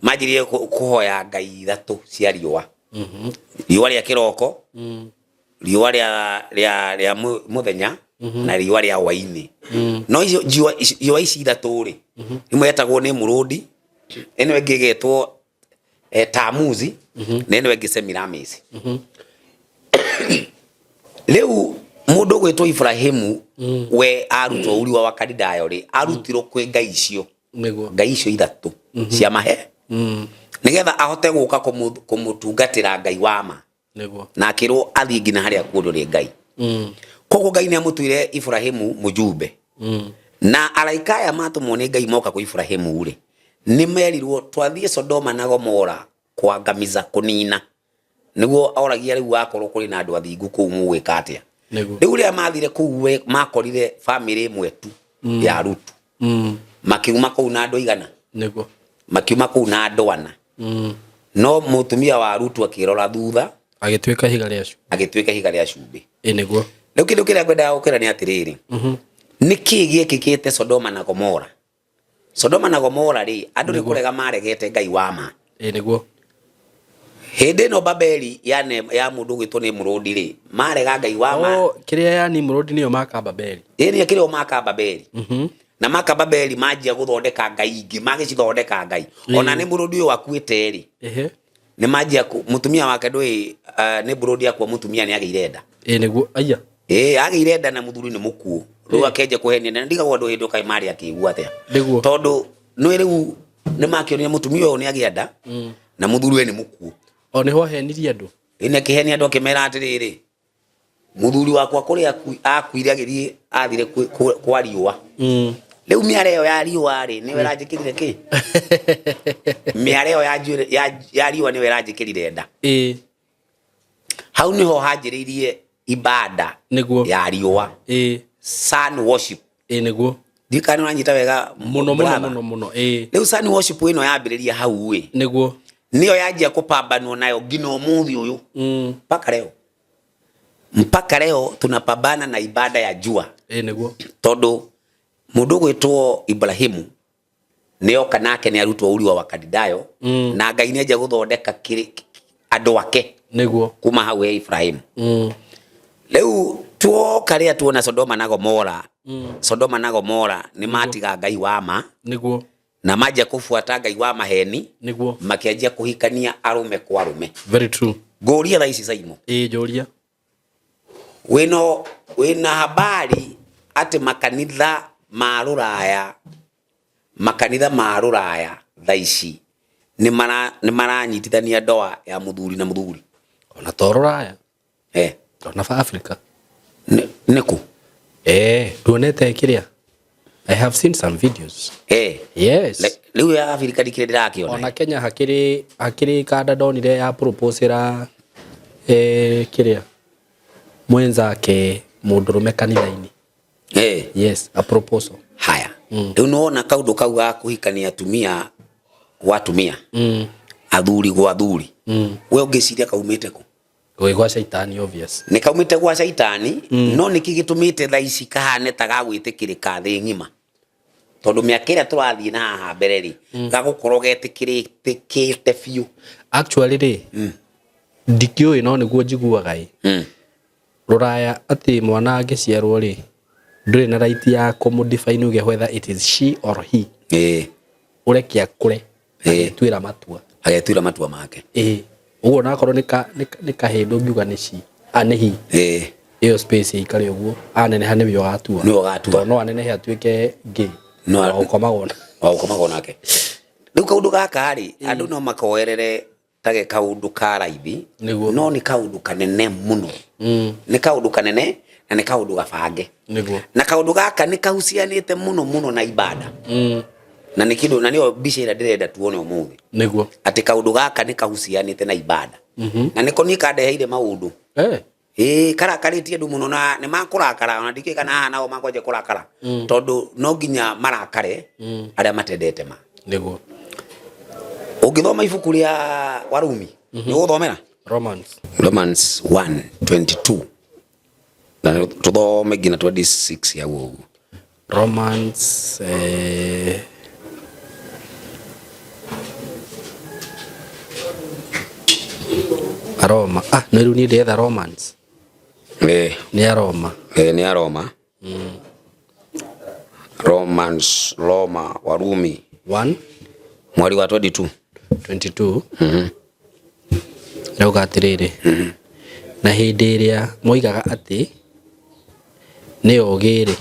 manjĩrĩrie kũhoya ngai ithatũ cia riũa. Riũa rĩa kĩroko, riũa rĩa mũthenya, na riũa rĩa hwainĩ. No icio riũa ici ithatũ rĩ, ĩmwe yetagwo Nimrodi, ĩno ĩngĩ ĩgetwo Tamuzi, na ĩno ĩngĩ Semiramis. Rĩu mũndũ ũgwĩtwo Ibrahimu, we arutwo Uri wa Wakalidayo rĩ, arutirwo kwĩ ngai icio. Nĩguo. Ngai icio ithatũ cia mahe, nĩgetha ahote gũka kũmũtungatĩra Ngai wa ma. Nĩguo. Na akĩrwo athiĩ nginya harĩa kuonwo nĩ Ngai. Koguo Ngai nĩ amũtuire Ibrahimu mũjumbe. Na araika aya matũmwo nĩ Ngai moka kwĩ Ibrahimu rĩ, nĩ merirwo twathiĩ Sodoma na Gomora kwangamiza, kũnina. Nĩguo oragia rĩu wakorwo kũrĩ na andũ athingu kũu mũgwĩka atĩa? Nĩguo. Rĩu rĩrĩa mathire kũu we makorire famĩlĩ ĩmwe tu ya Lutu. Makiuma kũu na andũ aigana? Nĩguo. Makiuma kũu na andũ ana. No mũtumia wa Lutu akĩrora thutha, agĩtuĩka ihiga rĩa cumbĩ. Agĩtuĩka ihiga rĩa cumbĩ. Ĩ nĩguo. Rĩu kĩndũ kĩrĩa ngwendaga gũkwĩra nĩ atĩrĩrĩ, nĩkĩ gĩekĩkĩte Sodoma na Gomora? Sodoma na Gomora rĩ, andũ nĩ kũrega maregete Ngai wa ma. Ĩ nĩguo. Hĩndĩ ĩno Babeli ya ya mũndũ ũgwĩtwo Nimrodi rĩ, marega Ngai wa ma. Oh, kĩrĩa ya Nimrodi nĩyo maka Babeli. Ĩ nĩyo kĩrĩa maka Babeli. Na maka Babeli manjia gũthondeka ngai ingĩ, magĩcithondeka ngai. Ona Nimrodi ũyũ akuĩte rĩ, nĩ manjia mũtumia wake ndũĩ, Nimrodi akua mũtumia nĩ agĩire nda. Ĩ nĩguo, aya. Ĩ agĩire nda na mũthuri nĩ mũkuũ. Rĩu akenja kũhenia na ndigagwo andũ hĩndĩ ũkaĩ marĩ akĩigua atĩa. Nĩguo. Tondũ nĩ rĩu nĩ makĩonire mũtumia ũyũ nĩ agĩa nda na mũthuri we nĩ mũkuũ. O nĩho ahenirie andũ. Ĩ nĩ akĩhenia andũ akĩmera atĩrĩrĩ, mũthuri wakwa kũrĩa akuire agĩthiĩ athire kwa riũa. Rĩu mĩara ĩyo ya riũa rĩ, nĩyo ĩranjĩkĩrire kĩ? Mĩara ĩyo ya riũa nĩyo ĩranjĩkĩrire nda. Ĩ. Hau nĩho hanjĩrĩirie ibada Nĩguo. ya riũa. Ĩ. Sun worship. Ĩ nĩguo. Ndiũĩ kana nĩũranyita wega Mũno, mũno, brother. mũno, mũno. Ĩ. Rĩu sun worship ĩno yambĩrĩria hau ĩ. Nĩguo. Nĩyo yanjia kũpambanwo nayo nginya ũmũthĩ ũyũ. Mpaka leo. Mpaka leo tunapambana na ibada ya jua. Ĩ nĩguo. Tondũ mũndũ ũgwĩtwo Ibrahimu Nĩoka nake nĩ arutwo uri wa Wakalidayo. Na Ngai nĩanjia gũthondeka andũ ake nĩguo kuma hau he Ibrahim. Rĩu tuoka rĩrĩa tuona Sodoma na Gomora, Sodoma na Gomora nĩ matiga Ngai wa ma nĩguo na manjia kũbuata Ngai wa maheni, nĩguo makĩanjia kũhikania arũme kwa arũme. Very true. Ngũria thaa ici Saimo, Ĩĩ, njũria. Wĩna habari atĩ makanitha ma rũraya, makanitha ma rũraya thaa ici nĩ maranyitithania ndoa ya mũthuri na mũthuri? Ona to rũraya. Eh. Ona ba Africa. Nĩkũ? Eh, nduonete kĩrĩa? I have seen some videos. Eh. Yes. Rĩu ya Africa ndikĩrĩ ndĩrakĩona. Ona Kenya hakĩrĩ kanda ndonire ya proposera eh, kĩrĩa mwenzake mũndũrũme kanitha-inĩ. Eh. Yes, a proposal. Haya. Rĩu nĩwona kaũndũ kau ga kũhikania atumia gwa atumia, athuri gwa athuri, we ũngĩciria kaumĩte kũ? Gũgĩ gwa caitani, obvious. Nĩ kaumĩte gwa caitani. No nĩkĩ gĩtũmĩte thaa ici kahane ta gagwĩtĩkĩrĩka thĩ ng'ima? Tondũ mĩaka ĩrĩa tũrathiĩ na haha mbere rĩ, gagũkorwo getĩkĩrĩkĩte biũ. Actually rĩ, ndikĩũĩ, no nĩguo njiguaga ĩ rũraya atĩ mwana angĩciarwo rĩ, ndũrĩ na right ya kũmũ-define uge whether it is she or he. Ũreke akũre agetuĩra matua. Agetuĩra matua make. Ĩĩ, ũguo nakorwo nĩ kahĩndĩ ũngiuga nĩ she a nĩ he, ĩyo space ĩikare ũguo, aneneha nĩwe ũgatua. Nĩwe ũgatua. Tondũ no anenehe atuĩke gay. No wa gũkomagwo na wa gũkomagwo nake. Rĩu kaũndũ gaka rĩ, andũ no makoerere tage kaũndũ ka raithi, no nĩ kaũndũ kanene mũno. Nĩ kaũndũ kanene na nĩ kaũndũ gabange. Nĩguo. Na kaũndũ gaka nĩ kahucianĩte mũno mũno na ibada. Na nĩ kĩndũ na nĩyo mbica ĩrĩa ndĩrenda tuone ũmũthĩ. Nĩguo. Atĩ kaũndũ gaka nĩ kahucianĩte na ibada. Na nĩko niĩ kandeheire maũndũ. Eh. Ĩĩ, karakarĩtie andũ mũno na nĩ makũrakara, ona ndikĩũĩ kana haha nao makwanjia kũrakara. Tondũ no nginya marakare arĩa matendete ma. Nĩguo. Ũngĩthoma ibuku rĩa Warumi, nĩ ũgũthomera? Romans. Romans 1:22. Na tũthome nginya 26 hau ũguo. Romans Roma. Ah, no rĩu niĩ ndĩretha Romans. Eh. Nĩ a Roma. Eh, nĩ a Roma. Romans, Roma, Warumi. 1 Mweri wa 22. 22. Rauga atĩrĩrĩ, na hĩndĩ ĩrĩa moigaga atĩ nĩ ogĩ-rĩ,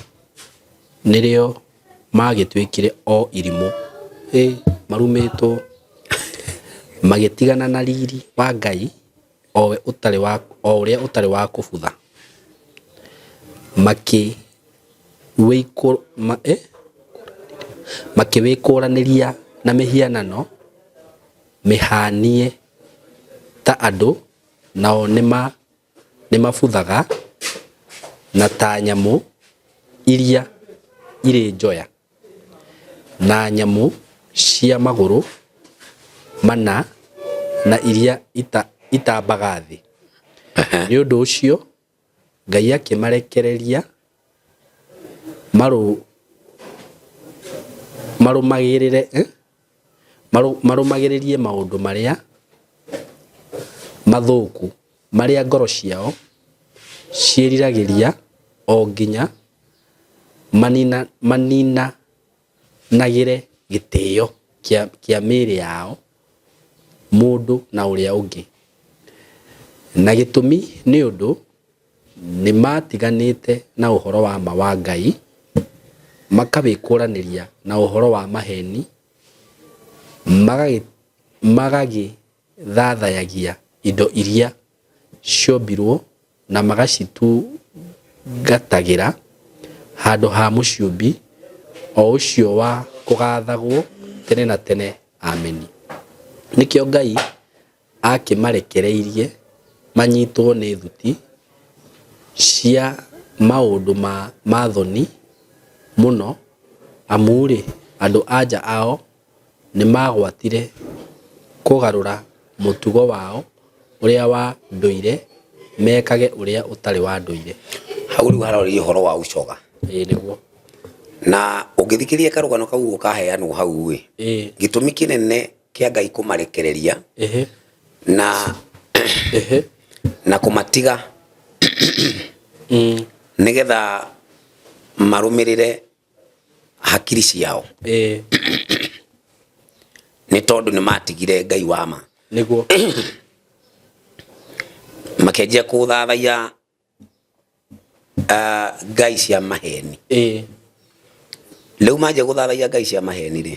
nĩrĩo magĩtuĩkire o irimũ. Ĩ, marumĩtwo. Magĩtigana na riri wa Ngai o we ũtarĩ wa, o ũrĩa ũtarĩ wa kũbutha. Makĩwĩkũranĩria na mĩhianano mĩhanie ta andũ, nao nĩmabuthaga na ta nyamũ iria irĩ njoya na nyamũ cia magũrũ mana na iria itambaga thĩ. Nĩ ũndũ ũcio Ngai akĩmarekereria marũmagĩrĩrie maũndũ marĩa mathũku marĩa ngoro ciao ciĩriragĩria o nginya maninanagĩre gĩtĩo kĩa mĩĩrĩ yao mũndũ na ũrĩa ũngĩ. Na gĩtũmi nĩ ũndũ nĩmatiganĩte na ũhoro wa ma wa Ngai, makawĩkũranĩria na ũhoro wa maheni, magagĩthathayagia indo iria ciombirwo na magacitungatagĩra handũ ha mũciũmbi o ũcio wa kũgathagwo tene na tene. Ameni. Nĩkĩo Ngai akĩmarekereirie manyitwo nĩ thuti cia maũndũ ma thoni mũno, amu-rĩ, andũ anja ao nĩmagwatire kũgarũra mũtugo wao ũrĩa wa ndũire mekage ũrĩa ũtarĩ wa ndũire. Hau rĩu harorĩria ũhoro wa ũcoga. Ĩĩ nĩguo. Na ũngĩthikĩrĩria karũgano kau ũkaheanwo hau ĩ, gĩtũmi kĩnene kĩa Ngai kũmarekereria na na kũmatiga nĩgetha marũmĩrĩre hakiri ciao nĩ tondũ nĩ matigire Ngai wa ma. Nĩguo. Makĩanjia kũthathaiya ngai cia maheni. Rĩu manjia gũthathaiya ngai cia maheni rĩ,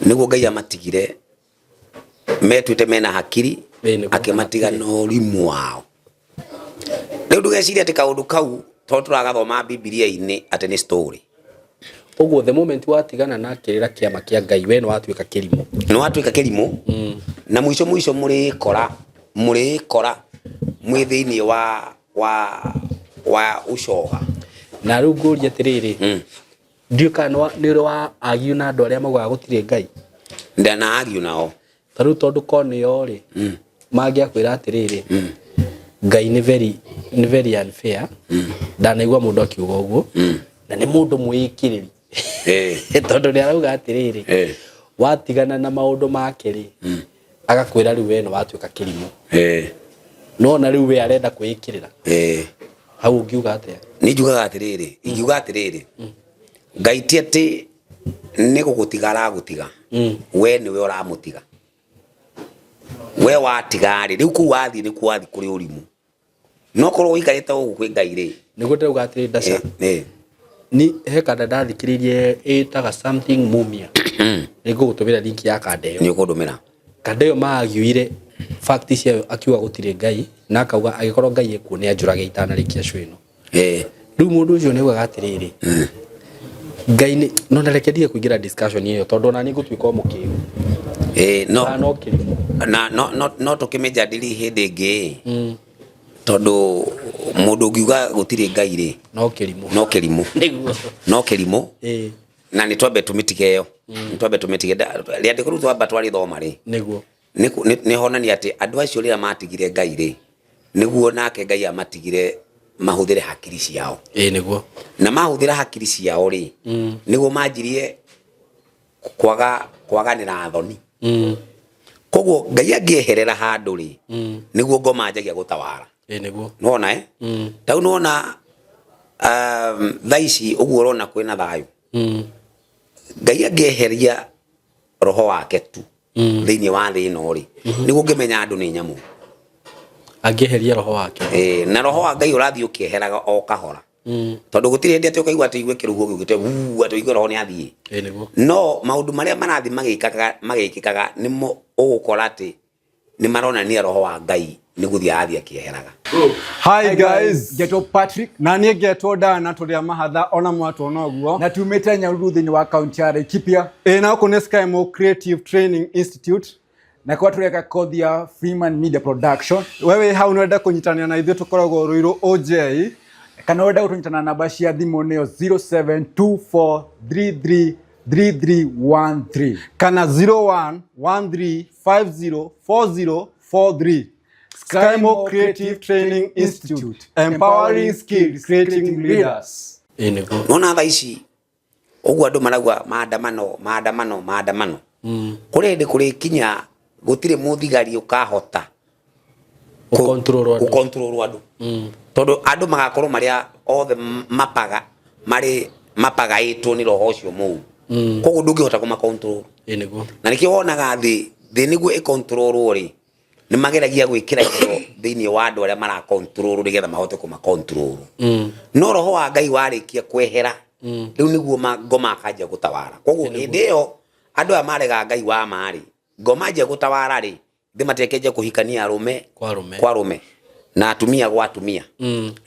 nĩguo Ngai amatigire metuĩte mena hakiri, akĩmatiga na ũrimũ wao. Rĩu ndũgecirie atĩ kaũndũ kau tondũ tũragathoma Bibilia-inĩ atĩ nĩ story. Ũguo the moment watigana na kĩrĩra kĩama kĩa Ngai we nĩ watuĩka kĩrimũ. Nĩ watuĩka kĩrimũ. Na mũico mũico mũrĩkora mũrĩkora mwĩ thĩinĩ wa wa wa ũcoga. Na rĩu ngũrie atĩrĩrĩ, ndiũĩ kana nĩ ũrĩ wa argue na andũ arĩa maugaga gũtirĩ Ngai. Ndana argue nao. Ta rĩu tondũ ko nĩo rĩ, mangĩakwĩra atĩrĩrĩ, Ngai nĩ very, nĩ very unfair. Ndanaigua mũndũ akiuga ũguo, na nĩ mũndũ mwĩĩkĩrĩri. Tondũ nĩ arauga atĩrĩrĩ, watigana na maũndũ make rĩ, agakwĩra rĩu we nĩ watuĩka kĩrimũ. Nona rĩu we arenda kwĩĩkĩrĩra. Hau ũngiuga atĩa? Nĩ njugaga atĩrĩrĩ, ingiuga atĩrĩrĩ, Ngai ti atĩ nĩ gũgũtiga aragũtiga, we nĩwe ũramũtiga. We watiga rĩ, rĩu kũu wathiĩ nĩ kuo wathiĩ kũrĩ ũrimũ. No korwo ũikarĩte gũkũ kwĩ Ngai rĩ. Nĩguo ndĩrauga atĩrĩ Ndaca. Ni he kanda ndathikĩrĩirie ĩtaga something mumia. Nĩ ngũgũtũmĩra link ya kanda ĩyo. Nĩ ũkũndũmĩra. Kanda ĩyo maagiuire fact ciayo akiuga gũtirĩ Ngai na akauga angĩkorwo Ngai ekuo nĩ anjũrage itanarĩkia show ĩno. Rĩu mũndũ ũcio nĩ augaga atĩrĩrĩ, Ngai nĩ no na reke ndige kũingĩra discussion ĩyo tondũ ona niĩ ngũtuĩka o mũkĩgu. No Kana no kĩrimũ. Na no no no tũkĩmĩjadili hĩndĩ ĩngĩ tondũ mũndũ ũngiuga gũtirĩ Ngai rĩ, no kĩrimũ. No kĩrimũ. Nĩguo. No kĩrimũ. Na nĩ twambe tũmĩtige ĩyo. Nĩ twambe tũmĩtige. Rĩandĩko rĩu twamba twarĩthoma rĩ. Nĩguo. Nĩ honania atĩ andũ acio rĩrĩa matigire Ngai rĩ, nĩguo nake Ngai amatigire mahũthĩre hakiri ciao. Ĩĩ nĩguo. Na mahũthĩra hakiri ciao rĩ, nĩguo manjirie kwaga kwaganĩra thoni. Koguo Ngai angĩeherera handũ rĩ, nĩguo ngoma anjagia gũtawara. Ĩĩ nĩguo. Nĩwona eh? Tau nĩwona thaa ici ũguo ũrona kwĩna thayũ. Ngai angĩeheria roho wake tu thĩinĩ wa thĩ ĩno rĩ, nĩguo ũngĩmenya andũ nĩ nyamũ. Angĩeheria roho wake. Ĩĩ, na roho wa Ngai ũrathiĩ ũkĩeheraga o kahora. Tondũ gũtirĩ hĩndĩ atĩ ũkaigua atĩ igue kĩrũhuho gĩũkĩte wuu atĩ ũigue roho nĩ athiĩ. Ĩĩ nĩguo. No maũndũ marĩa marathiĩ magĩkaga magĩkĩkaga nĩmo ũgũkora atĩ nĩ maronania roho wa Ngai nĩ gũthiĩ arathiĩ akĩeheraga. Hi guys, ngetwo Patrick na niĩ ngetwo Dana tũrĩ a mahatha ona mwatuona ũguo na tumĩte Nyahururu thĩinĩ wa kaunti ya Laikipia. Ĩ na gũkũ nĩ Skymo Creative Training Institute na kwa tũreka kothi ya Freeman Media Production. Wewe hau nĩ ũrenda kũnyitanĩra na ithuĩ tũkoragwo Ruiru OJ kana ũrenda gũtũnyita na namba cia thimũ nĩyo 0724333313 kana 0113504043. Skymo Creative Training Institute, empowering skills, creating leaders. Nona thaa ici ũguo andũ marauga maandamano maandamano maandamano, kũrĩ hĩndĩ kũrĩkinya gũtirĩ mũthigari ũkahota gũkontrol andũ tondũ andũ magakorwo marĩa othe mapaga marĩ mapagaĩtwo nĩ roho ũcio mũru, koguo ndũngĩhota kũmakontrol. Na nĩkĩo wonaga thĩ thĩ nĩguo ĩkontrolwo rĩ, nĩ mageragia gwĩkĩra indo thĩinĩ wa andũ arĩa marakontrol nĩgetha mahote kũmakontrol. No roho wa Ngai warĩkia kwehera, rĩu nĩguo ngoma akanjia gũtawara. Koguo hĩndĩ ĩyo andũ aya marega Ngai wa ma rĩ, ngoma anjia gũtawara rĩ, thĩ matekenjia kũhikania arũme kwa arũme na atumia gwa atumia.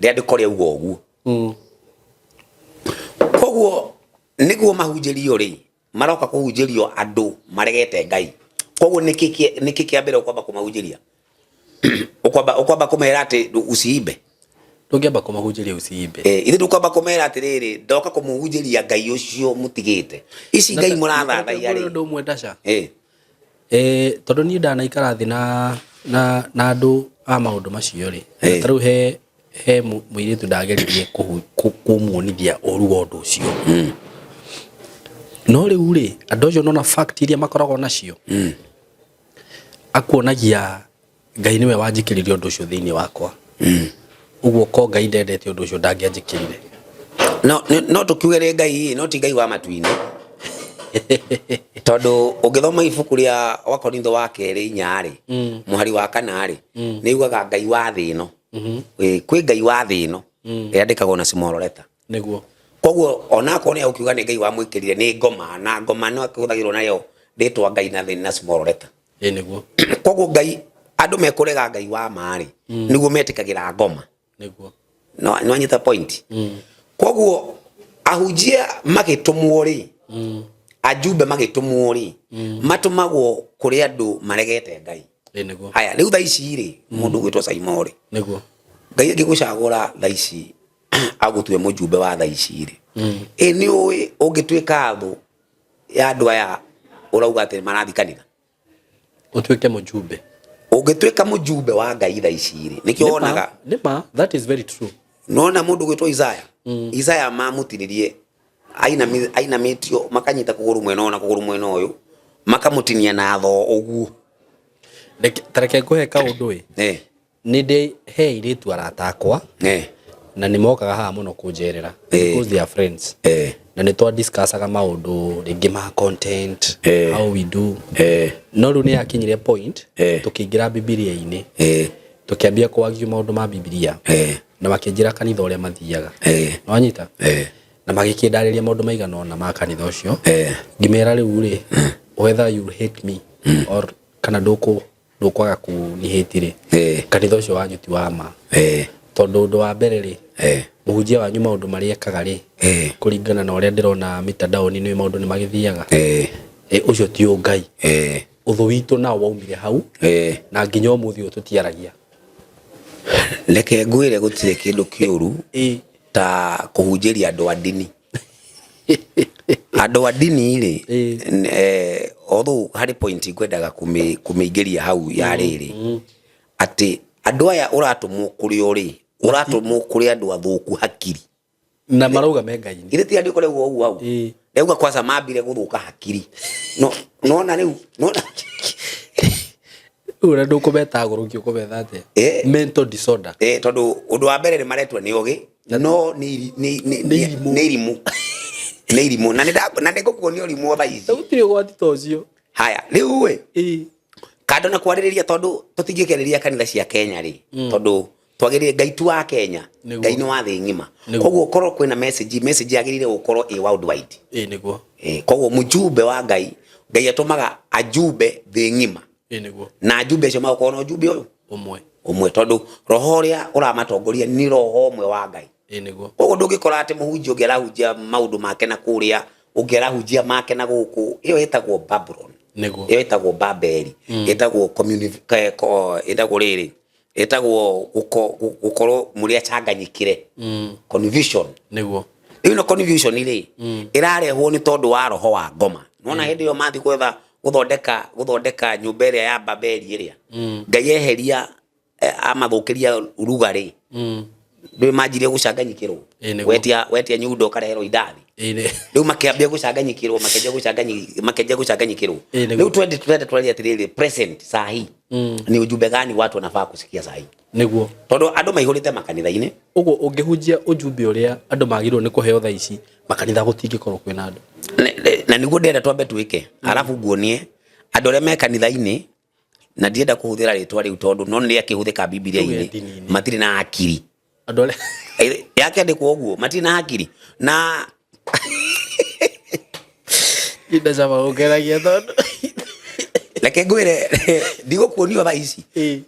Rĩandĩko rĩauga ũguo. Koguo nĩguo mahunjĩrio rĩ, maroka kũhunjĩrio andũ maregete Ngai. Koguo nĩkĩ kĩa mbere ũkwamba kũmahunjĩria? Ũkwamba kũmera atĩ usiibe? Ndũngĩamba kũmahunjĩria usiibe. Ithe ndũkwamba kũmera atĩrĩrĩ, ndoka kũmũhunjĩria Ngai ũcio mũtigĩte. Ici Ngai mũrathathaiya rĩ. Ũndũ ũmwe Dasha. Tondũ niĩ ndanaikara thĩ na andũ a maũndũ macio rĩ. Ta rĩu he He mũirĩtu ndageririe kũmuonithia ũru wa ũndũ ũcio. No rĩu rĩ, andũ acio nona fact iria makoragwo nacio, akuonagia Ngai nĩwe wanjĩkĩrire ũndũ ũcio thĩinĩ wakwa. Ũguo ko Ngai ndendete ũndũ ũcio ndangĩanjĩkĩrire. No no tũkiuge rĩ Ngai, no ti Ngai wa matu-inĩ, tondũ ũngĩthoma ibuku rĩa Wakorintho wa kerĩ 4 rĩ, mũhari wa 4 rĩ, nĩ yugaga Ngai wa thĩ ĩno. Ĩ, kwĩ Ngai wa thĩ ĩno, yandĩkagwo na small letter. Nĩguo. Koguo onakorwo nĩ ũkiuga nĩ Ngai wamwĩkĩrire, nĩ ngoma, na ngoma no ĩhũthagĩrwo nayo rĩtwa Ngai na thĩ na small letter. Ĩ nĩguo. Koguo Ngai, andũ mekũrega Ngai wa ma rĩ, nĩguo metĩkagĩra ngoma. Nĩguo. No no anyita point. Koguo ahunjia magĩtũmwo rĩ, ajumbe magĩtũmwo rĩ, matũmagwo kũrĩ andũ maregete Ngai. Ĩ nĩguo. Haya, rĩu thaa ici rĩ, mũndũ ũgwĩtwo Saimo rĩ, Nĩguo. Ngai angĩgũcagũra thaa ici agũtue mũjumbe wa thaa ici rĩ, ĩ nĩ ũĩ ũngĩtuĩka thũ ya andũ aya ũrauga atĩ marathiĩ kanitha? Ũtuĩke mũjumbe. Ũngĩtuĩka mũjumbe wa Ngai thaa ici rĩ, nĩkĩo wonaga. Nĩ ma, that is very true. Nona mũndũ gwĩtwo Isaya, Isaya mamũtinirie ainamĩtio, makanyita kũgũrũ mwena ũyũ na kũgũrũ mwena ũyũ, makamũtinia na thoo ũguo. Ta reke ngũhe kaũndũ ĩ. Nĩ ndĩ he airĩtu arata akwa, na nĩ mokaga haha mũno kũnjerera because they are friends, na nĩ twa discussaga maũndũ rĩngĩ ma content, how we do. No rĩu nĩ yakinyire point tũkĩingĩra Bibilia-inĩ, tũkĩambia kwagia maũndũ ma Bibilia, na makĩnjĩra kanitha ũrĩa mathiaga, nĩwanyita, na magĩkĩndarĩria maũndũ maigana ũna ma kanitha ũcio. Ngĩmera rĩu rĩ, whether you hate me or kana ndũkwaga kũnihĩti rĩ, kanitha ũcio wanyu ti wa ma, tondũ ũndũ wa mbere rĩ, mũhunjia wanyu maũndũ marĩa ekaga rĩ, kũringana na ũrĩa ndĩrona mitandaoni-inĩ, maũndũ nĩ magĩthiaga, ũcio ti ũngai. Ũthũ witũ nao waumire hau, na nginya ũmũthĩ ũyũ tũtiaragia. Reke ngwĩre, gũtirĩ kĩndũ kĩũru ta kũhunjĩria andũ a ndini. Andũ a ndini rĩ, although harĩ point ngwendaga kũmĩingĩria hau ya rĩrĩ, atĩ andũ aya ũratũmwo kũrĩ o rĩ, ũratũmwo kũrĩ andũ athũku hakiri. Na marauga me Ngai-inĩ. Githĩ ti andĩko rĩu ũguo hau rĩuga kwanza mambire gũthũka hakiri, no nona rĩu nona. Rĩu ũrĩa ndũkũmeta agũrũki, ũkũmetha atĩa? Mental disorder. Tondũ ũndũ wa mbere nĩ maretua nĩ ũgĩ, no nĩ nĩ irimũ, nĩ irimũ, na nĩ ngũkuonia ũrimũ o thaa ici. Gũtirĩ ũgwati ta ũcio. Haya, rĩu ĩ kando na kwarĩrĩria, tondũ tũtingĩkĩarĩria kanitha cia Kenya rĩ, tondũ twagĩrĩire Ngai tu wa Kenya. Nĩguo. Ngai nĩ wa thĩ ng'ima. Nĩguo. Koguo korwo kwĩna message, message yagĩrĩire gũkorwo ĩ worldwide. Ĩ nĩguo. Koguo mũjumbe wa Ngai, Ngai atũmaga ajumbe thĩ ng'ima. Ĩ nĩguo. Na ajumbe acio magũkorwo na ũjumbe ũyũ ũmwe. Ũmwe, tondũ roho ũrĩa ũramatongoria nĩ roho ũmwe wa Ngai. Ĩ nĩguo. Koguo ndũngĩkora atĩ mũhunjia ũngĩ arahunjia maũndũ make na kũrĩa, ũngĩ arahunjia make na gũkũ. Ĩyo ĩtagwo Babylon. Nĩguo. Ĩyo ĩtagwo Babeli. Ĩtagwo ĩtagwo rĩrĩ, ĩtagwo gũkorwo mũrĩ acanganyikire, confusion. Nĩguo. Rĩu ĩno confusion rĩ, ĩrarehwo nĩ tondũ wa roho wa ngoma. Nona hĩndĩ ĩyo mathiĩ gwetha gũthondeka nyũmba ĩrĩa ya Babeli ĩrĩa Ngai eheria, amathũkĩria rugarĩ, ndũĩ manjirie gũcanganyikĩrwo. Ĩ nĩguo. Wetia nyundo ũkareherwo indathi. Ĩ nĩ. Rĩu makĩambia gũcanganyikĩrwo, makĩambia gũcanganyikĩrwo. Ĩ nĩguo. Rĩu twende twarie atĩrĩrĩ, present sahi ni ujumbe gani watu wanafaa kusikia sahi? Nĩguo. Tondũ andũ maihũrĩte makanitha-inĩ. Ũguo ũngĩhunjia ũjumbe ũrĩa andũ magĩrĩirwo nĩ kũheo thaa ici, makanitha gũtingĩkorwo kwĩna andũ. Na nĩguo ndĩrenda twambe twĩke, arabu nguonie andũ arĩa me kanitha-inĩ, na ndienda kũhũthĩra rĩtwa rĩu tondũ no nĩ rĩakĩhũthĩka Bibilia-inĩ, matirĩ na hakiri. Andũ arĩa Yakĩandĩkwo ũguo, matirĩ na hakiri na Ndacama gũkeragia tondũ reke ngwĩre, ndigũkuonia thaa ici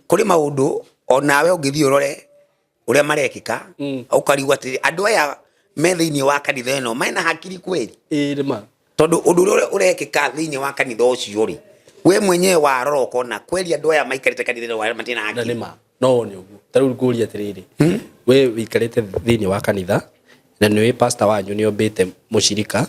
kũrĩ maũndũ onawe ũngĩthiĩ ũrore ũrĩa marekĩka, ũkarigwo atĩrĩ, andũ aya me thĩinĩ wa kanitha ĩno mena hakiri kweli? Ĩ nĩma. Tondũ ũndũ ũrĩa ũrekĩka thĩinĩ wa kanitha ũcio rĩ, we mwenyewe warora ũkona kweli andũ aya maikarĩte kanitha ĩno matirĩ na Na hakiri. nĩma, no wone ũguo. Ta rĩu ngũrie atĩrĩrĩ, we wĩikarĩte thĩinĩ wa kanitha na nĩ pastor wanyu nĩ ombĩte mũcirika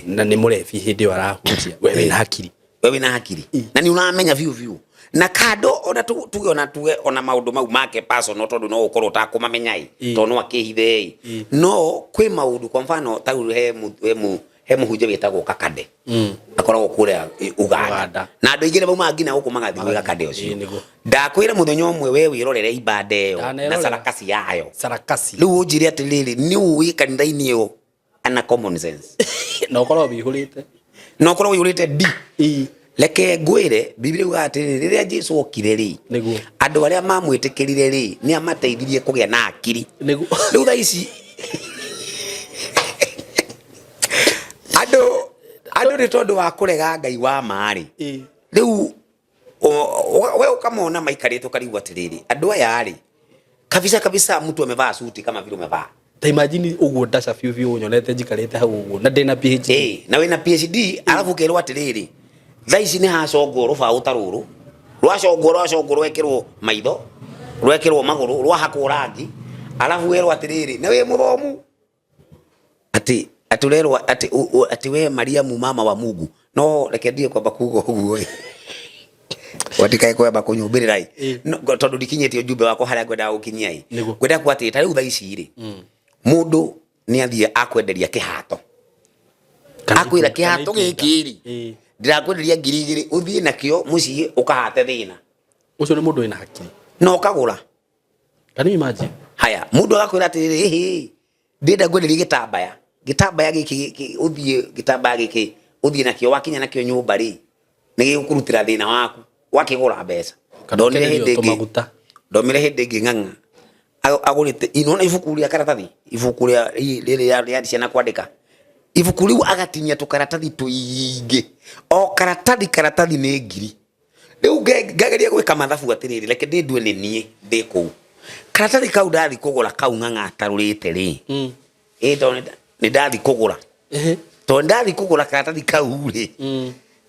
na nĩ mũrebi hĩndĩ ĩyo arahunjia, we wĩna hakiri? We wĩna hakiri na nĩ ũramenya biũ biũ na kando ona tuge ona tuge ona maũndũ mau make personal tondũ no ũkorwo ũtakũmamenya ĩ tondũ no akĩhithe ĩ no kwĩ maũndũ kwa mfano ta rĩu he he mũhunjia wĩtagwo Kakande akoragwo kũrĩa Uganda na andũ aingĩ nĩ maumaga nginya gũkũ magathiĩ gwĩ Kakande ũcio ndakwĩra mũthenya ũmwe we wĩrorere ibanda ĩyo na Ndanerorera. sarakasi yayo sarakasi rĩu ũnjĩre atĩrĩrĩ nĩ ũĩ kanitha-inĩ ĩyo ana common sense na ũkorwo wĩihũrĩte na ũkorwo wĩihũrĩte d reke ngwĩre biblia yugaga atĩrĩrĩ rĩrĩa jesu okire rĩ andũ arĩa mamwĩtĩkĩrire rĩ nĩ amateithirie kũgĩa na akiri rĩu thaa ici andũ andũ nĩ tondũ wa kũrega ngai wa ma rĩ rĩu we ũkamona maikarĩte ũkarigwo atĩrĩrĩ andũ aya rĩ kabisa kabisa mtu amevaa suti kama vile umevaa ta imagine uguo ndaca biũ biũ nyonete njikarĩte hau ũguo na ndĩna PhD na wĩna PhD arabu ũkerwo atĩrĩrĩ thaa ici nĩ hacongwo rũbaũ ta rũrũ rwacongwo rwacongwo rwekĩrwo maitho rwekĩrwo magũrũ rwahakwo rangi arabu werwo atĩrĩrĩ na wĩ mũthomu atĩ atĩ ũrerwo atĩ atĩ we Mariamu mama wa Mungu no reke ndie kwamba kuga ũguo ĩ watikae kwamba kũnyũmbĩrĩra ĩ No, tondũ ndikinyĩtie ujumbe wakwa harĩa ngwendaga gũkinyia ĩ ngwendaga kuga atĩ ta rĩu thaa ici rĩ mũndũ nĩ athiĩ akwenderia kĩhato akwĩra kĩhato gĩkĩ rĩ ndĩrakwenderia 2000 ũthiĩ nakĩo mũciĩ ũkahate thĩna ũcio nĩ mũndũ wĩna hakiri na ũkagũra can you imagine haya mũndũ agakwĩra atĩrĩrĩ ĩhĩ ndĩrenda ngwenderia gĩtambaya gĩtambaya gĩkĩ ũthiĩ gĩtambaya gĩkĩ ũthiĩ nakĩo wakinya nakĩo nyũmba rĩ nĩ gĩgũkũrutĩra thĩna waku wakĩgũra mbeca ndonire hĩndĩ ĩngĩ ndomire hĩndĩ ĩngĩ ng'ang'a agũrĩte inona ibuku rĩa karatathi ibuku rĩa rĩrĩ rĩa ciana kwandĩka ibuku rĩu agatinia tũkaratathi tũingĩ o karatathi karatathi nĩ ngiri rĩu ngageria gwĩka mathabu atĩrĩrĩ reke ndĩndue nĩ niĩ ndĩ kũu karatathi kau ndathi kũgũra kau ng'ang'a atarũrĩte rĩ ĩ tondũ nĩ ndathi kũgũra tondũ ndathi kũgũra karatathi kau rĩ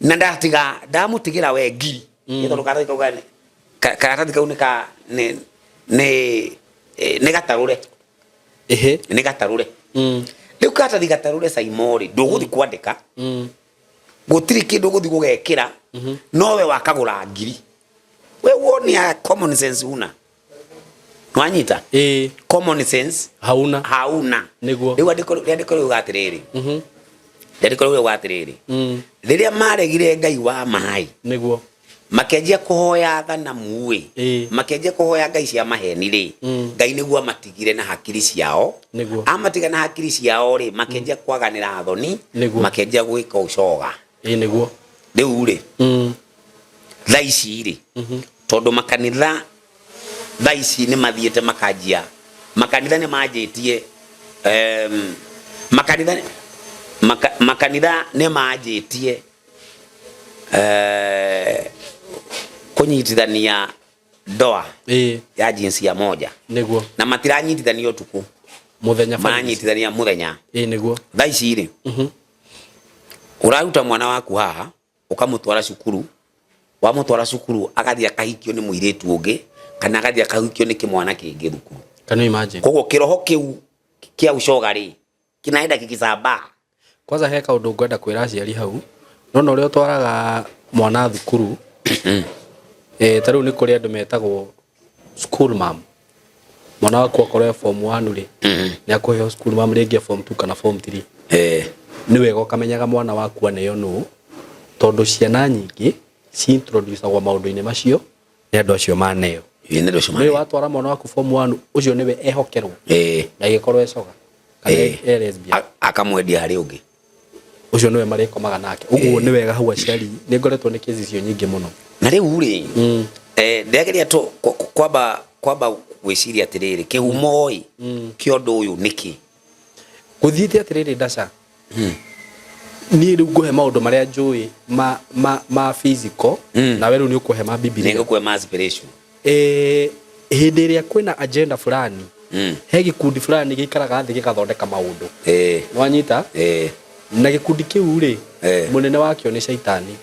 na ndatiga ndamũtigĩra we ngiri Ĩ tondũ karatathi kau karatathi kau nĩ ka nĩ nĩ nĩ gatarũre nĩ gatarũre rĩu karatathi gatarũre Saimorĩ ndũgũthi kwandĩka gũtirĩ kĩndũ ũgũthi gũgekĩra nowe wakagũra ngiri we wonia common sense una nwanyita common sense hauna hauna niguo rĩu andĩko rĩandĩko rĩuga atĩrĩrĩ rĩandĩko rĩu rĩuga atĩrĩrĩ rĩrĩa maregire ngai wa maĩ niguo makĩanjia kũhoya thanamu ĩ makĩanjia kũhoya ngai cia maheni rĩ ngai nĩguo amatigire na hakiri ciao niguo amatiga na hakiri ciao rĩ makĩanjia kwaganĩra thoni Nĩguo. makĩanjia gwĩka ũcoga ĩ niguo rĩu rĩ thaa ici rĩ tondũ makanitha thaa ici nĩ mathiĩte makanjia makanitha nĩ manjĩtie makanitha makanitha nĩ manjĩtie kũnyitithania ndoa ya jinsia moja niguo na matiranyitithania ũtukũ muthenya maranyitithania muthenya ĩ niguo thaa ici rĩ ũraruta mwana waku haha ũkamũtwara cukuru wamũtwara cukuru agathiĩ akahikio nĩ mũirĩtu ũngĩ kana agathiĩ akahikio nĩ kĩmwana kĩngĩ thukuru can you imagine koguo kĩroho kĩu kĩa ucoga rĩ kinaenda kikisambaa kwanza he kaũndũ ngwenda kwĩra aciari hau nona ũrĩa ũtwaraga mwana thukuru ta rĩu nĩ kũrĩ andũ metagwo school mam mwana waku akorwo e form 1 rĩ nĩ akũheo school mam rĩngĩ e form 2 kana form 3 nĩ wega ũkamenyaga mwana waku aneo nũ tondũ ciana nyingĩ ci-introducagwo maũndũ-inĩ macio nĩ andũ acio maneo nĩ watwara mwana waku form 1 ũcio nĩwe ehokerwo na agĩkorwo ecoga kana e lesbian akamwendia harĩ ũngĩ ũcio nĩwe marĩkomaga nake ũguo nĩ wega hau aciari nĩ ngoretwo nĩ kesi icio nyingĩ mũno na rĩu rĩ ndĩrageria tu kwamba kwamba gwĩciria atĩrĩrĩ kĩhumo ĩ kĩa ũndũ ũyũ nĩkĩ gũthiĩte atĩrĩrĩ ndaca niĩ rĩu ngũhe maũndũ marĩa njũĩ ma, ma, ma physical nawe rĩu nĩ ũkũhe ma bibilia nĩngũkũhe ma spiritual hĩndĩ ĩrĩa kwĩna agenda fulani he gĩkundi fulani gĩikaraga thĩ gĩgathondeka maũndũ nĩwanyita na gĩkundi kĩu rĩ mũnene wakĩo nĩ caitani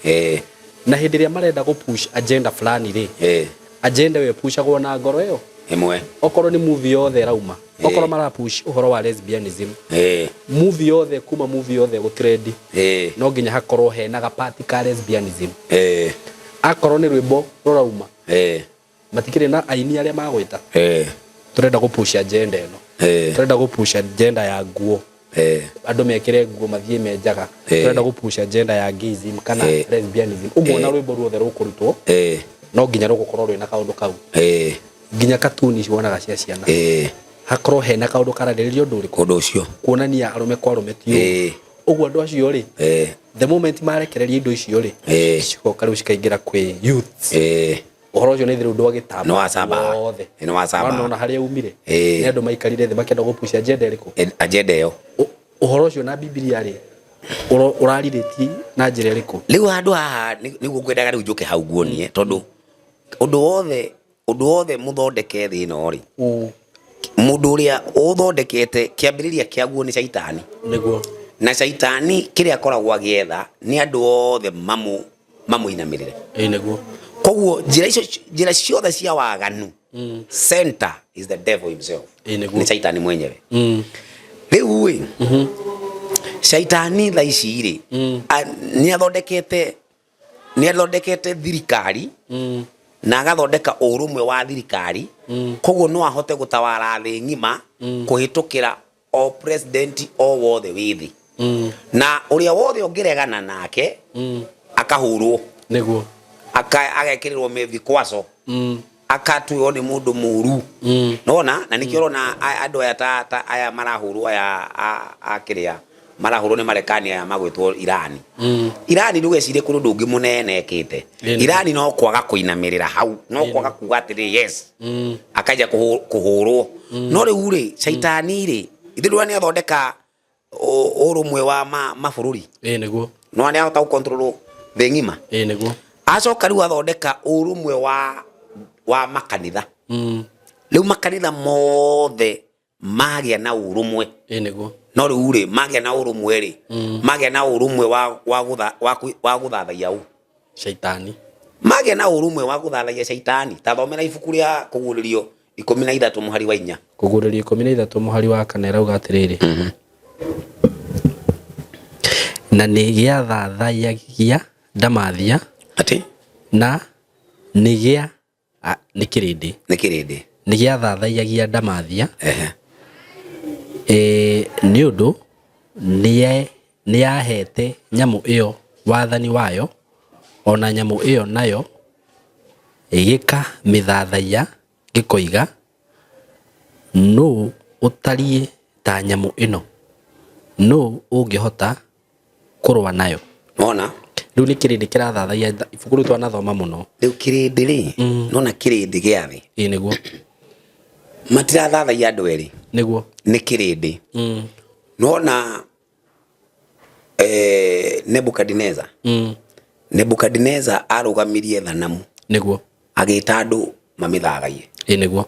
na hĩndĩ ĩrĩa marenda gũ push agenda fulani rĩ agenda ĩyo ĩpushagwo na ngoro ĩyo ĩmwe okorwo nĩ movie yothe ĩrauma Okorwo mara push ũhoro wa lesbianism, movie yothe, kuma movie yothe gũtrendi, no nginya hakorwo hena gapati ka lesbianism. Akorwo nĩ rwĩmbo rũrauma, matikĩrĩ na aini arĩa magwĩta, tũrenda gũpush agenda ĩno, tũrenda gũpush agenda ya nguo, andũ mekĩre nguo mathiĩ me njaga, tũrenda gũpush agenda ya gayism kana lesbianism. Ũguo na rwĩmbo ruothe rũkũrutwo no nginya rũgũkorwo rwĩna kaũndũ kau. Nginya katuni ici wonaga cia ciana, hakorwo hena kaũndũ kararĩrĩria ũndũ ũrĩkũ, ũndũ ũcio, kuonania arũme kwa arũme ti ũru. Ũguo andũ acio rĩ, the moment marekereria indo icio rĩ, cigoka rĩu cikaingĩra kwĩ youths. Ũhoro ũcio nĩ thĩ rĩu ndwagĩtamba Nĩwacamba. wothe. Nĩwacamba. Nĩwona harĩa umire, nĩ andũ maikarire thĩ makĩenda gũpush agenda ĩrĩkũ? Agenda ĩyo. Ũhoro ũcio na Bibilia rĩ, ũrarirĩti na njĩra ĩrĩkũ? Rĩu handũ haha nĩguo ngwendaga rĩu njũke hau nguonie, tondũ ũndũ wothe mũthondeke thĩ ĩno rĩ, mũndũ ũrĩa ũthondekete kĩambĩrĩria kĩaguo nĩ caitani. Na caitani kĩrĩa akoragwo agĩetha nĩ andũ othe mamũinamĩrĩre. Ĩĩ nĩguo. Koguo njĩra icio, njĩra ciothe cia waganu, center is the devil himself. Ĩĩ nĩguo. Nĩ caitani mwenyewe. Rĩu ĩ, caitani tha ici rĩ, nĩ athondekete thirikari na agathondeka ũrũmwe wa thirikari. Koguo no ahote gũtawara thĩ ng'ima kũhĩtũkĩra o president o wothe wĩ thĩ, na ũrĩa wothe ũngĩregana nake akahũrwo. Agekĩrĩrwo mĩvikwaco, akatuo nĩ mũndũ mũru. Nona na nĩkĩo ũrona andũ aya ta aya marahũrwo, aya a kĩrĩa marahũrwo nĩ Marekani, aya magwĩtwo Irani. Irani ndũgecirie kũrĩ ũndũ ũngĩ mũnene ĩkĩte. Irani no kwaga kũinamĩrĩra hau, no kwaga kuga atĩrĩ yes, akanja kũhũrwo. No rĩu rĩ, caitani rĩ, ithuĩ ndũra nĩ athondeka ũrũmwe wa mabũrũri. Ĩĩ nĩguo. No nĩ ahota gũcontrol thĩ ng'ima. Ĩĩ nĩguo. Acoka rĩu athondeka ũrũmwe wa makanitha. Rĩu makanitha mothe magĩa na ũrũmwe. Ĩĩ nĩguo. No rĩu rĩ, magĩa na ũrũmwe rĩ, magĩa na ũrũmwe wa gũthathaiya ũ? Caitani. Magĩa na ũrũmwe wa gũthathaiya caitani. Ta thomera ibuku rĩa Kũguũrĩrio 13 mũhari wa 4. Kũguũrĩrio 13 mũhari wa 4 ĩrauga atĩrĩrĩ, na nĩ gĩathathayagia ndamathia. Atĩ? Na nĩ gĩa nĩ kĩrĩndĩ. Nĩ kĩrĩndĩ. Nĩ gĩathathayagia ndamathia nĩ ũndũ nĩ yahete nyamũ ĩyo wathani wayo, ona nyamũ ĩyo nayo ĩgĩkamĩthathaiya gĩkoiga, nũ ũtariĩ ta nyamũ ĩno? Nũ ũngĩhota kũrũa nayo? Wona. Rĩu nĩ kĩrĩndĩ kĩrathathaiya ibuku rĩu twanathoma mũno. Rĩu kĩrĩndĩ rĩ, nona kĩrĩndĩ gĩa thĩ. Ĩĩ nĩguo. Matirathathaiya andũ erĩ. Nĩguo. Nĩ kĩrĩndĩ. Nona Nebukadineza. Nebukadineza arũgamirie thanamu. Nĩguo. Agĩta andũ mamĩthathaiye. Ĩĩ nĩguo.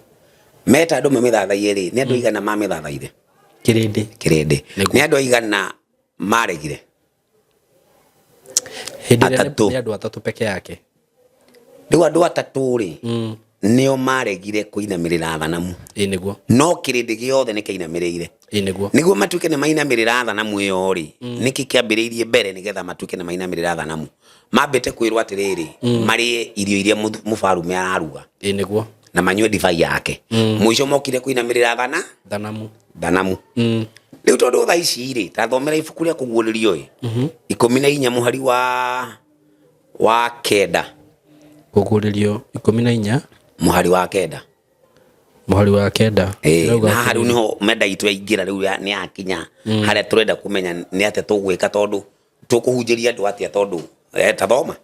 Meta andũ mamĩthathaiye rĩ, nĩ andũ aigana mamĩthathaire? Kĩrĩndĩ. Kĩrĩndĩ. Nĩ andũ aigana maregire? Hĩndĩ ĩrĩa Atatũ. nĩ andũ atatũ peke yake. Rĩu andũ atatũ rĩ, nĩo maregire kũinamĩrĩra thanamu. Ĩĩ nĩguo. No kĩrĩndĩ gĩothe nĩ kĩainamĩrĩire. Ĩĩ nĩguo. Nĩguo matuĩke nĩ mainamĩrĩra thanamu ĩyo rĩ, nĩkĩ kĩambĩrĩirie mbere nĩgetha matuĩke nĩ mainamĩrĩra thanamu? Mambĩte kwĩrwo atĩrĩrĩ, marĩe irio iria mũbarume araruga. Ĩĩ nĩguo. Na manyue ndibai yake. Mũico mokire kũinamĩrĩra thana thanamu. Thanamu. Rĩu tondũ thaa ici rĩ, ta thomera ibuku rĩa Kũguũrĩrio ĩ, 14 mũhari wa 9. Kũguũrĩrio 14 mũhari wa 9. Mũhari wa 9. Ĩĩ, Ĩrauga na haha rĩu atĩrĩrĩ. nĩho menda itũ yaingĩra rĩu nĩ yakinya harĩa tũrenda kũmenya nĩ atĩa tũgwĩka, tondũ tũkũhunjĩria andũ atĩa, tondũ ta thoma.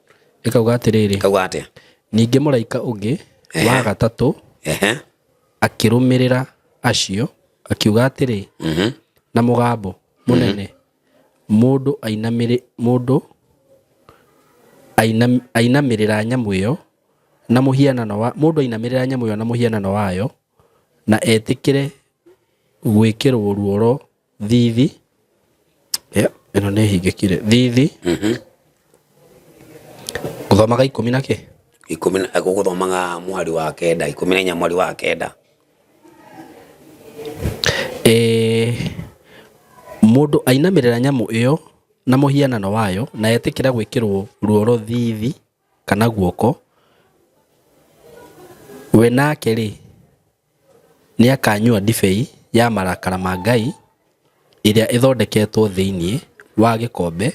Ĩkauga atĩrĩrĩ. Kauga atĩa? Ningĩ mũraika ũngĩ wa gatatũ akĩrũmĩrĩra acio, akiuga atĩrĩ na mũgambo mũnene, mũndũ ainamĩrĩra nyamũ ĩyo na mũhianano wa mũndũ ainamĩrĩra nyamũ ĩyo na mũhianano wayo, na etĩkĩre gwĩkĩrwo ruoro thithi. Ĩno nĩ hingĩkire thithi. Gũthomaga ikũmi na kĩ? Ikũmi na gũgũthomaga mũhari wa 9, 14 mũhari wa 9. Mũndũ ainamĩrĩra nyamũ ĩyo na mũhianano wayo na etĩkĩra gwĩkĩrwo ruoro thiithi kana guoko, we nake rĩ, nĩakanyua ndibei ya marakara ma Ngai ĩrĩa ĩthondeketwo thĩinĩ wa gĩkombe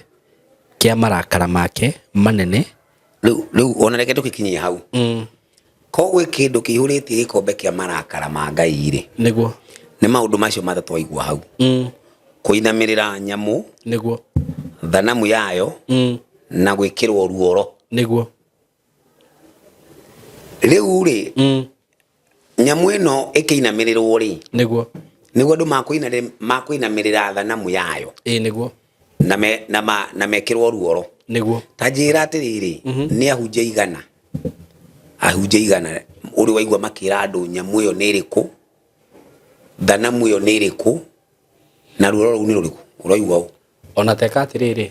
kĩa marakara make manene. Rĩu rĩu ona reke tũgĩkinyie hau. Ko gwĩ kĩndũ kĩihũrĩtie gĩkombe kĩa marakara ma Ngai rĩ, nĩguo nĩ maũndũ macio matatũ waigua hau. Kũinamĩrĩra nyamũ, nĩguo thanamu yayo, na gwĩkĩrwo ruoro, nĩguo. Rĩu rĩ, nyamũ ĩno ĩkĩinamĩrĩrwo rĩ, nĩguo nĩguo andũ makũinamĩrĩra thanamu yayo, ĩĩ nĩguo, na me, na ma, na mekĩrwo ruoro, nĩguo. Ta njĩra atĩrĩrĩ, nĩ ahunjia igana, ahunjia igana ũrĩ waigua makĩra andũ nyamũ ĩyo nĩ ĩrĩkũ, thanamu ĩyo nĩ ĩrĩkũ, na ruoro rũu nĩ rũrĩkũ, ũraigua ũ? Ona teka atĩrĩrĩ,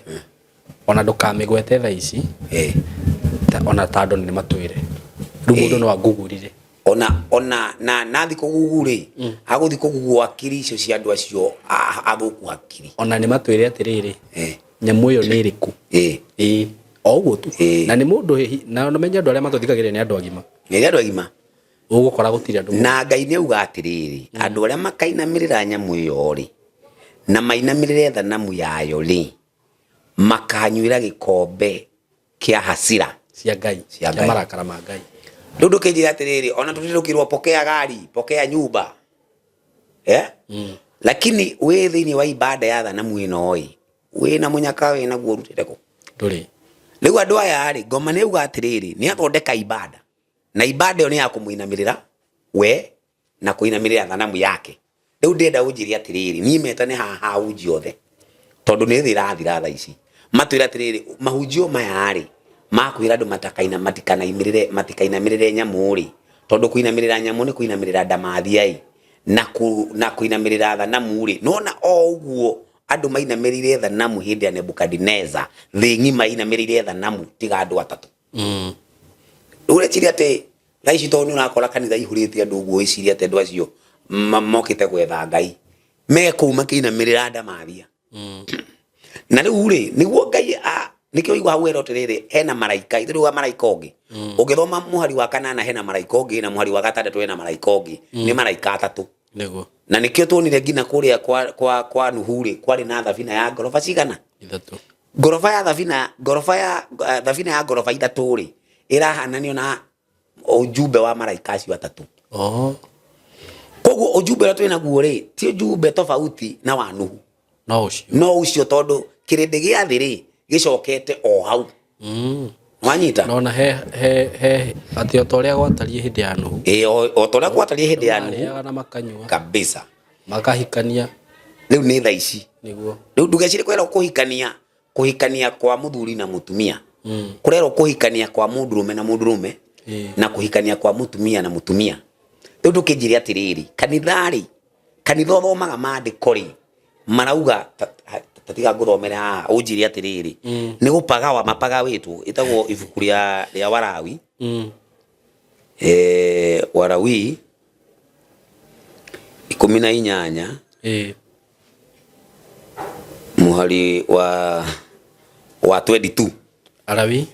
ona ndũkamĩgwete thaa ici, ona ta andũ nĩ matwĩre rĩu mũndũ no angugurire. Ona ona na nathi kũgugu rĩ, agũthi kũgugu hakiri icio cia andũ acio athũku hakiri. Ona nĩ matwĩre atĩrĩrĩ, nyamũ ĩyo nĩ ĩrĩkũ. Ĩĩ o ũguo tu. Na nĩ mũndũ hihi, na ũmenye andũ arĩa matũthikagĩrĩria nĩ andũ agima. Nĩ andũ agima. Ũgũkora gũtirĩ andũ. Na Ngai nĩ auga atĩrĩrĩ, andũ arĩa makainamĩrĩra nyamũ ĩyo rĩ, na mainamĩrĩre thanamu yayo rĩ, makanyuĩra gĩkombe kĩa hasira cia Ngai, cia kĩa Ngai. marakara ma Ngai. Rĩu ndũkĩnjĩra atĩrĩrĩ, ona tũtirũkirwo pokea gari, pokea nyumba, eh? Lakini wĩ thĩinĩ wa ibada ya thanamu ĩno ĩ, wĩna mũnyaka wĩna guo ũrutĩte kũ? Ndũrĩ. Rĩu andũ aya rĩ, ngoma nĩ auga atĩrĩrĩ, nĩ athondeka ibada, na ibada ĩyo nĩ ya kũmũinamĩrĩra we na kũinamĩrĩra thanamu yake. Rĩu ndĩrenda ũnjĩre atĩrĩrĩ, niĩ metane haha ahunjia othe, tondũ nĩ thĩ ĩrathira thaa ici, matwĩre atĩrĩrĩ, mahunjio maya rĩ, makwĩra andũ matakaina, matikanaimĩrĩre, matikainamĩrĩre nyamũ rĩ, tondũ kũinamĩrĩra nyamũ nĩ kũinamĩrĩra ndamathia ĩ, na kũ, na kũinamĩrĩra thanamu rĩ, nona o ũguo andũ mainamĩrĩire thanamu hĩndĩ ya Nebukadineza, thĩ ng'ima inamĩrĩire thanamu tiga andũ atatũ. Rĩu ũreciria atĩ thaa ici tondũ nĩ ũrakora kanitha ihũrĩte andũ ũguo, wĩcirie atĩ andũ acio mokĩte gwetha Ngai, me kũu makĩinamĩrĩra ndamathia. Na rĩu rĩ, nĩguo Ngai nĩkĩo ũigua hau werwo atĩrĩrĩ, hena maraika, ithuĩ tũrauga maraika ũngĩ. Ũngĩthoma mũhari wa kanana hena maraika ũngĩ, na mũhari wa gatandatũ hena maraika ũngĩ. Nĩ maraika atatũ. Nĩguo. Na nĩkĩo tuonire nginya kũrĩa kwa Nuhu rĩ, kwarĩ na thabina ya ngoroba cigana? Ithatũ. Ngoroba ya thabina, ngoroba ya, thabina ya ngoroba ithatũ rĩ, ĩrahananio na ujumbe wa maraika acio atatũ. Koguo ujumbe ũrĩa twĩ naguo rĩ, ti ujumbe tofauti na wa Nuhu. No ũcio. No ũcio, tondũ kĩrĩndĩ gĩa thĩ rĩ, gĩcokete o hau. Wanyita? Nona he he he atĩ o ta ũrĩa gwatariĩ hĩndĩ ya Nuhu. Ĩĩ, o ta ũrĩa gwatariĩ hĩndĩ ya Nuhu. Marĩaga na makanyua. Kabisa. Makahikania. Rĩu nĩ thaa ici. Nĩguo. Rĩu ndũgecirie kwĩrwo kũhikania, kũhikania kwa mũthuri na mũtumia. Kũrerwo kũhikania kwa mũndũrũme na mũndũrũme, na kũhikania kwa mũtumia na mũtumia. Rĩu ndũkĩnjĩre atĩrĩrĩ, kanitha rĩ, kanitha ũthomaga maandĩko rĩ, marauga ta tiga ngũthomere haha ũnjĩre atĩrĩrĩ, nĩ gũpagawa mapagawĩtwo, ĩtagwo ibuku rĩa Warawi. Warawi 18 mũhari wa 22. Arawi?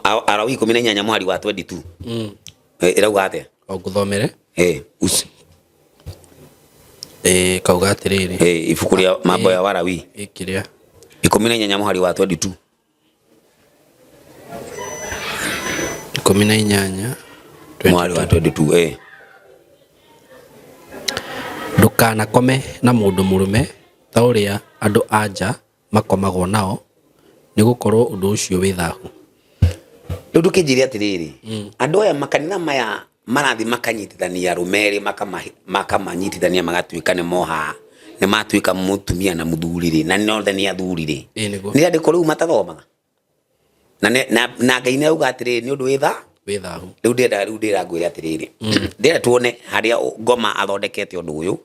Arawi 18 mũhari wa 22. Ĩrauga atĩa? O ngũthomere? Uci. Kauga atĩrĩrĩ. Ibuku rĩa mambo ya Warawi. Kĩrĩa? 18 mũhari wa 22. 18. Mũhari wa 22. Ndũkanakome na mũndũ mũrũme ta ũrĩa andũ a nja makomagwo nao, nĩgũkorwo ũndũ ũcio wĩ thahu. Rĩu ndũkĩnjĩre atĩrĩrĩ, andũ aya makanitha maya marathi makanyitithania arũme erĩ, makamanyitithania magatuĩka nĩ moha, nĩ matuĩka mũtumia na mũthuri rĩ, na nĩ othe nĩ athuri rĩ. Ĩĩ nĩguo. Nĩ rĩandĩko rĩu matathomaga. Na na Ngai nĩ auga atĩrĩrĩ, nĩ ũndũ wĩ tha? Wĩ thahu. Rĩu ndĩrenda, rĩu ndĩrenda ngwĩre atĩrĩrĩ, ndĩrenda tuone harĩa ngoma athondekete ũndũ ũyũ.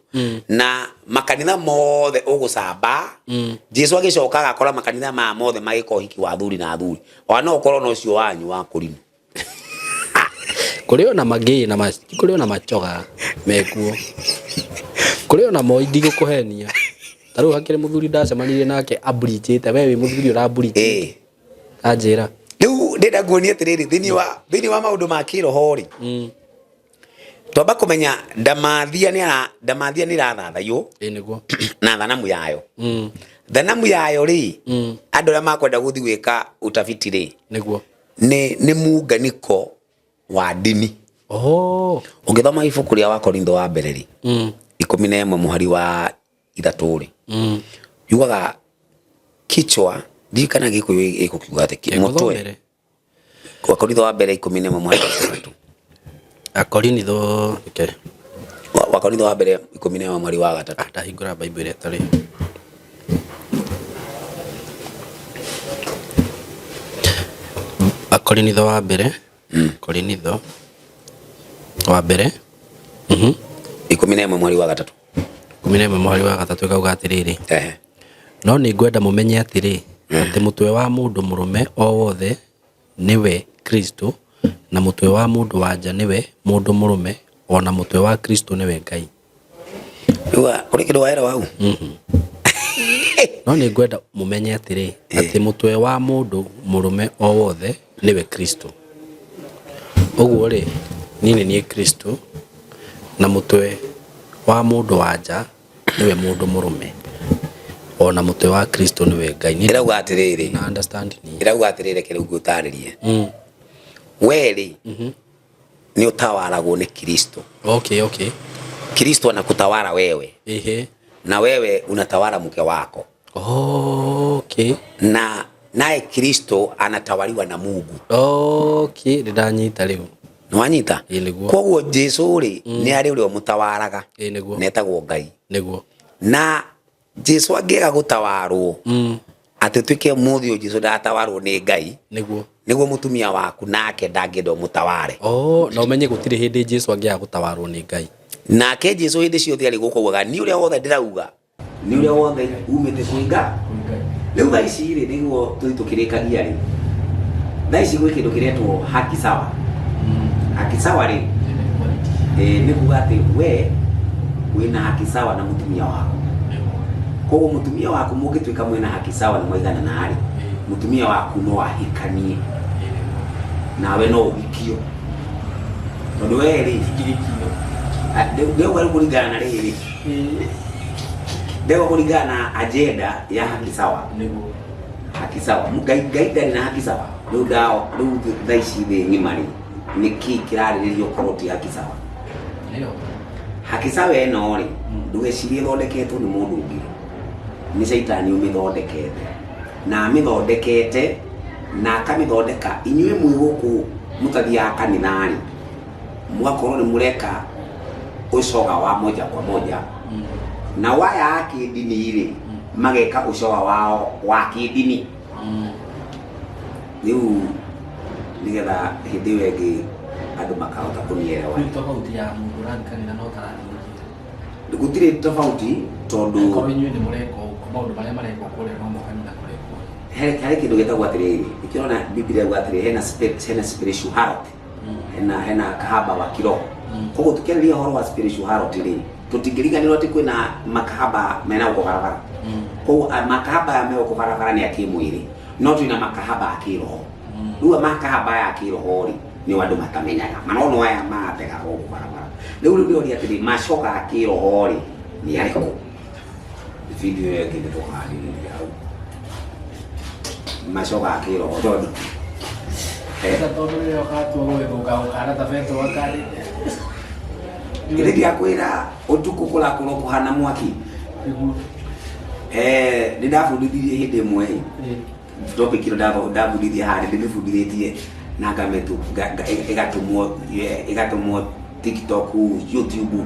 Na makanitha mothe ũgũcamba. Jesu agĩcoka agakora makanitha maya mothe magĩka ũhiki wa athuri na athuri. Ona no ũkorwo na ũcio wanyu wa kũrimũ. Kũrĩ ona mangĩ na kũrĩ ona machoga mekuo. Kũrĩ ona moi ndigũkũhenia. Ta rĩu hakĩrĩ mũthuri ndacemanirie nake aburichĩte, we wĩ mũthuri ũraburichĩte. Anjĩra. Rĩu ndĩrenda nguonie atĩrĩrĩ, thĩinĩ wa maũndũ ma kĩroho rĩ, twamba kũmenya ndamathia nĩ ara ndamathia nĩ ĩrathathaywo. Ĩ nĩguo. Na thanamu yayo. Thanamu yayo rĩ, andũ arĩa makwenda gũthiĩ gwĩka utafiti rĩ, Nĩguo. nĩ muunganiko wa ndini. Oh. Ũngĩthoma ibuku rĩa Wakorintho wa mbere rĩ, 11 mũhari wa 3 rĩ, yugaga kichwa, ndiũĩ kana Gĩkũyũ ĩgũkiuga atĩ mũtwe. Ngũthomere. Wakorintho wa mbere 11 mũhari wa 3. Akorinitho, okay. Wakorintho wa mbere 11 mũhari wa 3. Ndahingũra Bible ĩrĩa ĩtarĩ. Akorinitho wa mbere, Korinitho wa mbere 11 mũhari wa 3. 11 mũhari wa 3 ĩkauga atĩrĩrĩ, no nĩ ngwenda mũmenye atĩrĩ, atĩ mũtwe wa mũndũ mũrũme o wothe nĩwe Kristo, na mũtwe wa mũndũ wa nja nĩwe mũndũ mũrũme, o na mũtwe wa Kristo nĩwe Ngai. Kũrĩ kĩndũ waera hau. No nĩ ngwenda mũmenye atĩrĩ, atĩ mũtwe wa mũndũ mũrũme o wothe nĩwe Kristo. Ũguo rĩ, niĩ nĩ niĩ Kristo, na mũtwe wa mũndũ wa nja nĩwe mũndũ mũrũme, o na mũtwe wa Kristo nĩwe Ngai. Niĩ Ĩrauga atĩrĩrĩ, na understand niĩ. Ĩrauga atĩrĩrĩ, reke rĩu ngũtarĩrie. We rĩ, nĩ ũtawaragwo nĩ Kristo. Okay. Kristo anakutawala wewe. Ehe. Na wewe unatawala mke wako. Okay. Na naye Kristo anatawaliwa na Mungu. Okay, ndĩranyita rĩu. Nĩwanyita? Ĩ nĩguo. Koguo Jesu rĩ, nĩ arĩ ũrĩa ũmũtawaraga. Ĩ nĩguo. Na etagwo Ngai. Nĩguo. Na Jesu angĩaga gũtawarwo, atĩ tuĩke ũmũthĩ ũyũ Jesu ndatawarwo nĩ Ngai, Nĩguo. Nĩguo mũtumia waku nake ndangĩenda ũmũtaware. Oh, na ũmenye gũtirĩ hĩndĩ Jesu angĩaga gũtawarwo nĩ Ngai. Nake Jesu hĩndĩ ciothe arĩ gũkũ augaga, niĩ ũrĩa wothe ndĩrauga nĩ ũrĩa wothe umĩte kwĩ Ngai. Rĩu thaa ici rĩ, nĩguo tũthiĩ tũkĩrĩkagia rĩ, thaa ici gwĩ kĩndũ kĩretwo haki sawa. Haki sawa rĩ, nĩ kuga atĩ we wĩna haki sawa na mũtumia waku. Koguo mũtumia waku mũngĩtuĩka mwĩna haki sawa na mwaiganana rĩ, mũtumia waku no ahikanie nawe, no ũhikio, tondũ we rĩ, ndĩuga rĩu kũringana na rĩrĩ, ndĩuga kũringana na agenda ya haki sawa. Haki sawa, Ngai, Ngai ndarĩ na haki sawa. Rĩu ndao rĩu thaa ici thĩ ng'ima rĩ, nĩkĩ kĩrarĩrĩrio korwo ti haki sawa? Haki sawa ĩno rĩ, ndũgecirie ĩthondeketwo nĩ mũndũ ũngĩ, nĩ caitani ũmĩthondekete, na amĩthondekete na akamĩthondeka inyuĩ mwĩ gũkũ mũtathiaga kanitha rĩ, mũgakorwo nĩ mũreka ũcoga wa moja kwa moja, na waya a kĩndini rĩ, mageka ũcoga wao wa kĩndini. Rĩu nĩgetha hĩndĩ ĩyo ĩngĩ andũ makahota kũnielewa. Rĩu tofauti ya mũndũ ũrathiĩ kanitha na ũtarathiĩ? Gũtirĩ tofauti, tondũ Korwo inyuĩ nĩ mũreka ũguo, maũndũ marĩa marekwo kũrĩa no mo kanitha kũrekwo. Harĩ kĩndũ gĩtagwo atĩrĩrĩ, nĩkĩo Biblia yuga atĩrĩrĩ, hena spiritual harlot, hena kahaba wa kiroho. Koguo tukĩarĩria ũhoro wa spiritual harlot rĩ, tũtingĩriganĩrwo atĩ kwĩna makahaba mena gũkũ barabara. Koguo makahaba aya me gũkũ barabara nĩ a kĩmwĩrĩ, no twĩna makahaba a kĩroho. Rĩu makahaba aya a kĩroho rĩ, nĩ andũ matamenyaga manono aya maratega gũkũ barabara. Rĩu ndĩroria atĩrĩ, macoka a kĩroho rĩ, nĩ arĩkũ? Video ĩyo ĩngĩ nĩ tũkarĩrĩria hau macoka a kĩroho, tondũ Sasa tondũ rĩrĩa ũgatua gũgĩthũka ũkana ta Petero akarĩte. Githĩ ndiakwĩra ũtukũ kũrakorwo kũhana mwaki? Nĩ ndabundithirie hĩndĩ ĩmwe topic ĩno, ndabundithia harĩa ndĩmĩbundithĩtie na ngametu ĩgatũmwo TikTok, YouTube.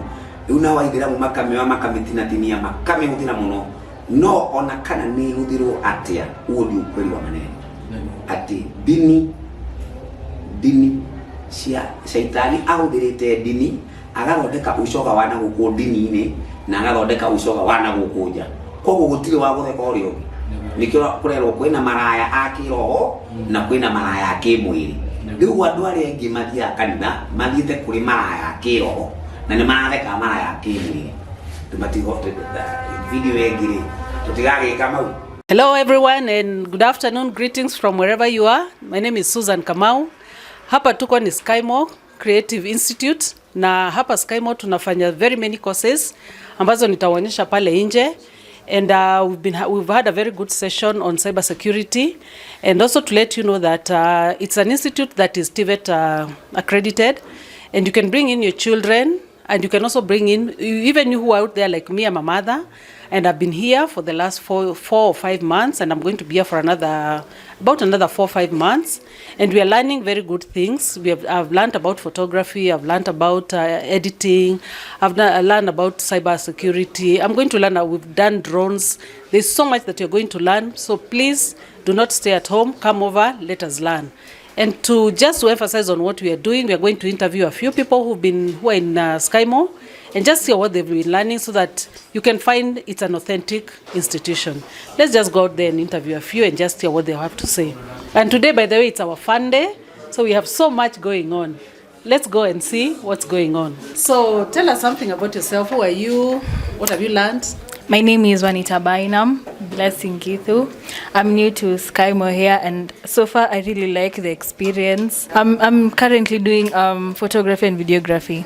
Rĩu nao aithĩramu makamĩoya, makamĩtinatinia, makamĩhũthĩra mũno. No ona kana nĩ ĩhũthĩrwo atĩa, ũguo nĩ ukweli wa maneno atĩ ndini cia caitani, ahũthĩrĩte ndini agathondeka ucoga wa na gũkũ ndini-inĩ, na agathondeka ucoga wa na gũkũ nja. Koguo gũtirĩ wa gũtheka ũrĩa ũngĩ. Nĩkĩo kũrerwo kwĩna maraya a kĩroho na kwĩna maraya a kĩmwĩrĩ. Rĩu andũ arĩa aingĩ mathiaga kanitha mathiĩte kũrĩ maraya a kĩroho, na nĩ maratheka maraya a kĩmwĩrĩ. Tumatigo video ĩngĩ rĩ tũtigagĩka mau. Hello everyone and good afternoon. Greetings from wherever you are. My name is Susan Kamau. Hapa tuko ni Skymo Creative Institute na hapa Skymo tunafanya very many courses ambazo nitawaonyesha pale nje, and we've had a very good session on cyber security, and also to let you know that it's an institute that is TVET accredited, and you can bring in your children, and you can also bring in even you who are out there like me. I'm a mother and I've been here for the last 4 or 5 months, and I'm going to be here for another about another 4 or 5 months, and we are learning very good things. We have I've learned about photography, I've learned about editing, I've learned about cyber security. I'm going to learn, we've done drones. There's so much that you're going to learn, so please do not stay at home. Come over, let us learn. And to just to emphasize on what we are doing, we are going to interview a few people who are in Skymo and just see what they've been learning so that you can find it's an authentic institution. Let's just go out there and interview a few and just hear what they have to say. And today, by the way, it's our fun day, so we have so much going on. Let's go and see what's going on. So tell us something about yourself. Who are you? What have you learned? My name is Wanita Bainam, Blessing Githu. I'm new to Skymo here, and so far I really like the experience. I'm currently doing photography and videography.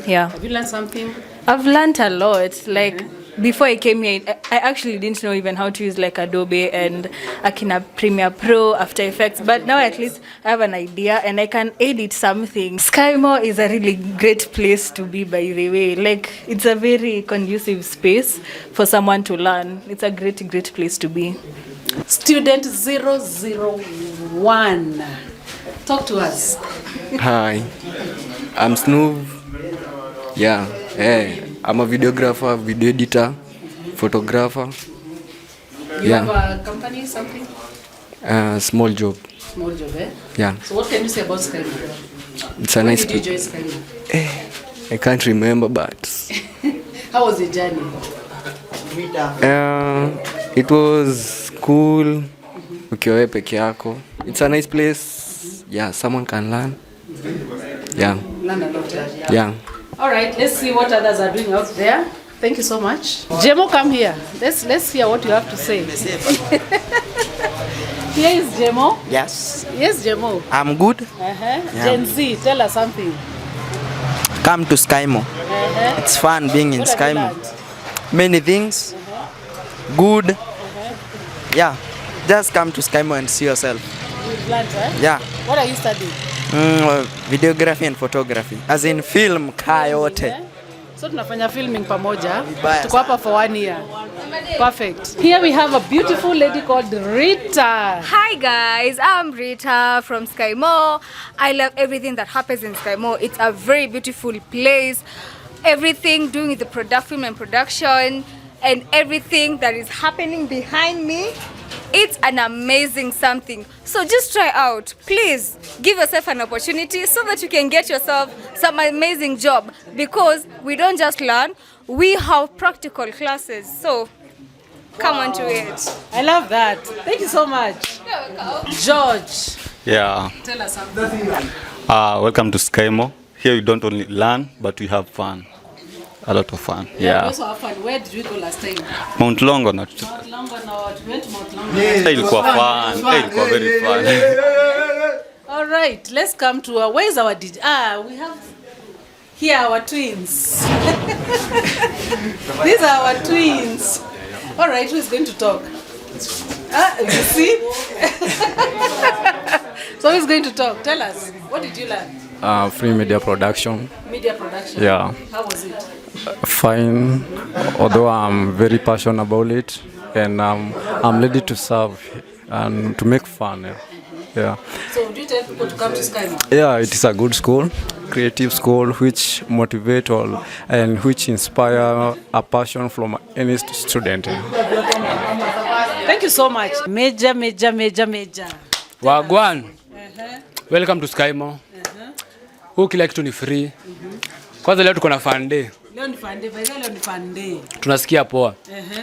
Yeah. Have you learned something? I've learned a lot. Like, before I came here, I actually didn't know even how to use like Adobe and Akina Premiere Pro, After Effects. But now at least I have an idea and I can edit something. Skymo is a really great place to be, by the way. Like, it's a very conducive space for someone to learn. It's a great, great place to be. Student 001. Talk to us. Hi, I'm Snoove. Yeah, hey, I'm a videographer, video editor, photographer. You Yeah. have a company, something? Small job. Small job, eh? Yeah. So what can you say about Skymo? It's a When nice. did you join Skymo? I can't remember, but How was the journey? It was cool. Ukiwa wewe peke yako. It's a nice place. Yeah, someone can learn. Yeah. Learn a lot, eh? Yeah. All right, let's see what others are doing out there. Thank you so much. Jemo, come here. Let's hear what you have to say. Here is Jemo. Yes. Yes, Jemo. I'm good. Yeah. Gen Z, tell us something. Come to Skymo. It's fun being in What have you Skymo. learned? Many things. Good. Yeah. Just come to Skymo and see yourself. You've learned, eh? Yeah. What are you studying? Videography and photography. As in film kaa yote. So tunafanya filming pamoja. Vibaya. Tuko hapa for one year. Perfect. Here we have a beautiful lady called Rita. Hi guys, I'm Rita from Skymo. I love everything that happens in Skymo. It's a very beautiful place. Everything doing with the product, film and production, and everything that is happening behind me. It's an amazing something. So just try out. Please give yourself an opportunity so that you can get yourself some amazing job, because we don't just learn, we have practical classes. So come on to it. I love that. Thank you so much. George, Yeah. tell us something. Welcome to Skymo. Here we don't only learn, but we have fun. A lot of fun. We Yeah. also have fun. Where did we go last time? Mount Longonot. Mount Longonot. We went to Mount Longonot. Hey, ilikuwa fun. Hey, ilikuwa very fun. All right, let's come to our, where's our DJ? Ah, we have here our twins. These are our twins. All right, who is going to talk? Ah, you see? So who is going to talk? Tell us, what did you learn? Free media production. Media production. Yeah. How was it? Fine, although I'm very passionate about it, and I'm ready to serve and to make fun. Yeah. So would you tell people to come to Skymo? Yeah, it is a good school, creative school, which motivate all and which inspire a passion from any student. Thank you so much. Major, major, major, major. Wagwan. Welcome to Skymo. Huu kila kitu ni free. Kwanza leo tuko na fun day. Leo ni fun day, by the way, leo ni fun day. Tunasikia poa.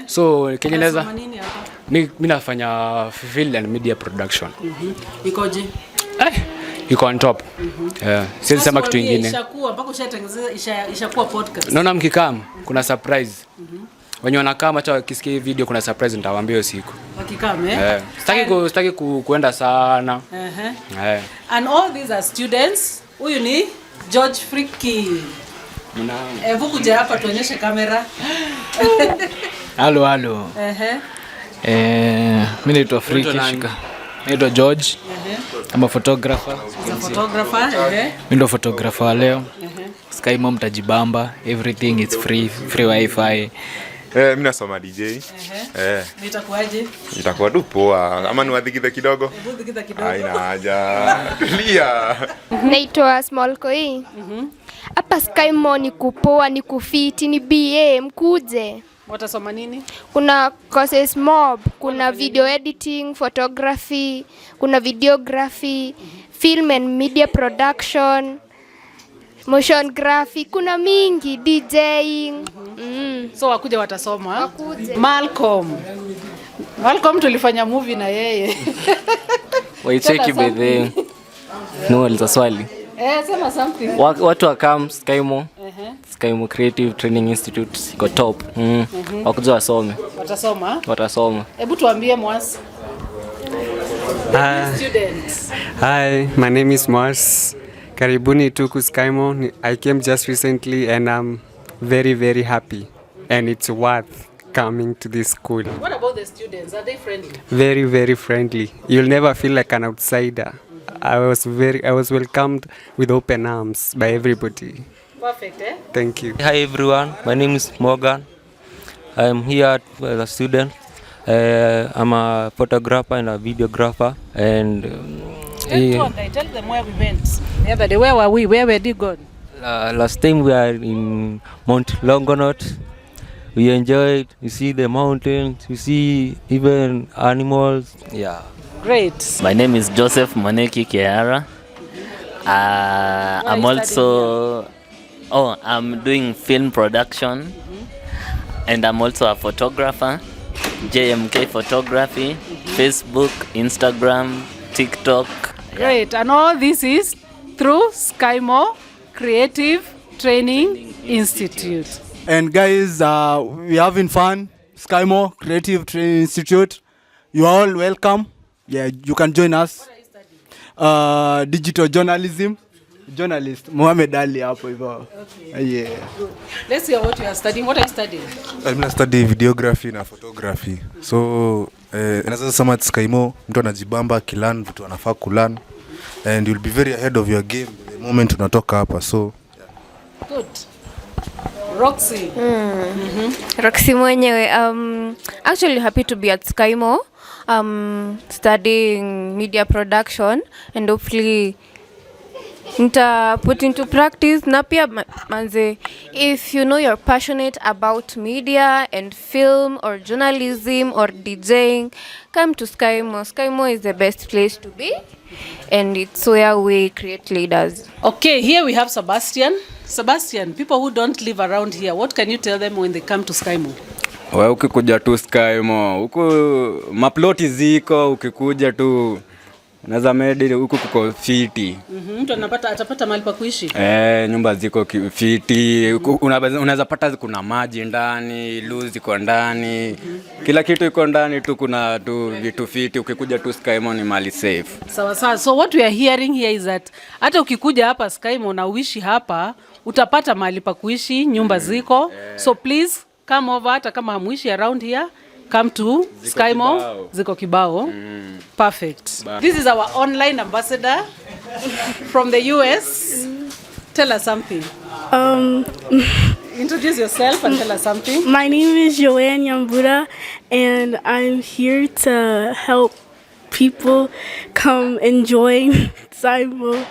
So kenye naweza Unasoma nini hapa? Mi nafanya film and media production. Ikoje? Iko on top. Yeah. Siwezi sema kitu ingine. Ishakuwa mpaka ushatengeneza ishakuwa podcast. Naona mkikam kuna surprise. Wenye wanakaa acha wakisikia hii video kuna surprise nitawaambia hiyo siku. Wakikam, eh? Eh. Sitaki kuenda sana. Eh. And all these are students. Huyu ni George Friki. Hebu kuja hapa tuonyeshe kamera. Halo halo. Mimi naitwa Friki Shika. Naitwa George. I'm a photographer. He's a photographer. Mimi ndo photographer wa leo. Skymo mtajibamba, everything is free, free wifi. Mimi nasoma DJ. Nitakuaje? Itakuwa tu poa. Ama niwadhikithe kidogo? Hebu dhikitha kidogo. Haina haja. Tulia. Naitwa Small Koi. Hapa Skymo ni kupoa, ni kufiti, ni BA, mkuje. Watasoma nini? Kuna courses mob, kuna video editing, photography, kuna videography, film and media production, motion graphic, kuna mingi, DJing. So wakuja watasoma. Wakuje. Malcolm tulifanya movie na yeye. Waicheki by the no aliza swali. Sema something. Watu wakam Skymo. Skymo Creative Training Institute iko top. Wakuja wasome. Watasoma. Watasoma. Hebu tuambie Mwasi. Students. Hi, my name is Mars. Karibuni tuku Skymo. I came just recently and I'm very very happy and it's worth coming to this school. What about the students? Are they friendly? Very very friendly. You'll never feel like an outsider. I was welcomed with open arms by everybody. Perfect, eh? Thank you. Hi everyone, my name is Morgan. I'm here as a student. I'm a photographer and a videographer. And tell them where we went the other day. Where were we? Where were you gone? Last time we are in Mount Longonot. We enjoyed. You see the mountains. You see even animals. Yeah. Great. My name is Joseph Moneki Kehara. I'm also I'm doing film production, and I'm also a photographer. JMK Photography, Facebook, Instagram, TikTok. Great. And all this is through Skymo Creative Training Institute. And guys, we're having fun. Skymo Creative Training Institute. You are all welcome. Yeah, you can join us. Digital journalism. Journalist Mohamed Ali hapo hivyo. Okay. Yeah. Good. Let's hear what you are studying. What are you studying? Mimi study videography na photography. So, naweza sema Skymo mtu anajibamba akilearn vitu anafaa kulearn and you'll be very ahead of your game the moment unatoka hapa. So, yeah. Good. Roxy. Roxy mwenyewe. Actually happy to be at Skymo. Studying media production and hopefully nita put into practice. Na pia manze, if you know you're passionate about media and film or journalism or DJing, come to Skymo. Skymo is the best place to be and it's where we create leaders. Okay, here we have Sebastian. Sebastian, people who don't live around here, what can you tell them when they come to Skymo? Wewe ukikuja tu Skymo, huku maploti ziko, ukikuja tu unaweza medi huku kuko fiti. Mtu atapata mahali pa kuishi. Nyumba ziko fiti, unaweza pata kuna maji ndani, loo ziko ndani. Kila kitu iko ndani tu, kuna tu vitu fiti, ukikuja tu Skymo ni mahali safe. Sawa sawa. So what we are hearing here is that hata ukikuja hapa Skymo na uishi hapa, utapata mahali pa kuishi, nyumba ziko. So please come over, hata kama hamuishi around here, come to Skymo, ziko kibao. Perfect. This is our online ambassador from the US. Tell us something. Introduce yourself and tell us something. My name is Joanne Yambura, and I'm here to help people come and join Skymo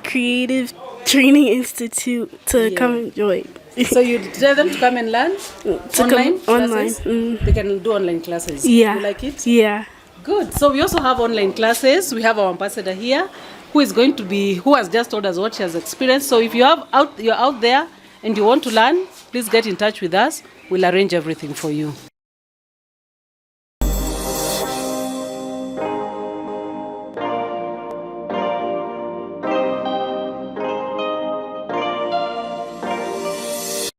Creative Training Institute to come and join. So you tell them to come and learn? To online come online. classes? They can do online classes. Yeah. You like it? Yeah. Good. So we also have online classes. We have our ambassador here who has just told us what she has experienced. So if you're out there and you want to learn, please get in touch with us. We'll arrange everything for you.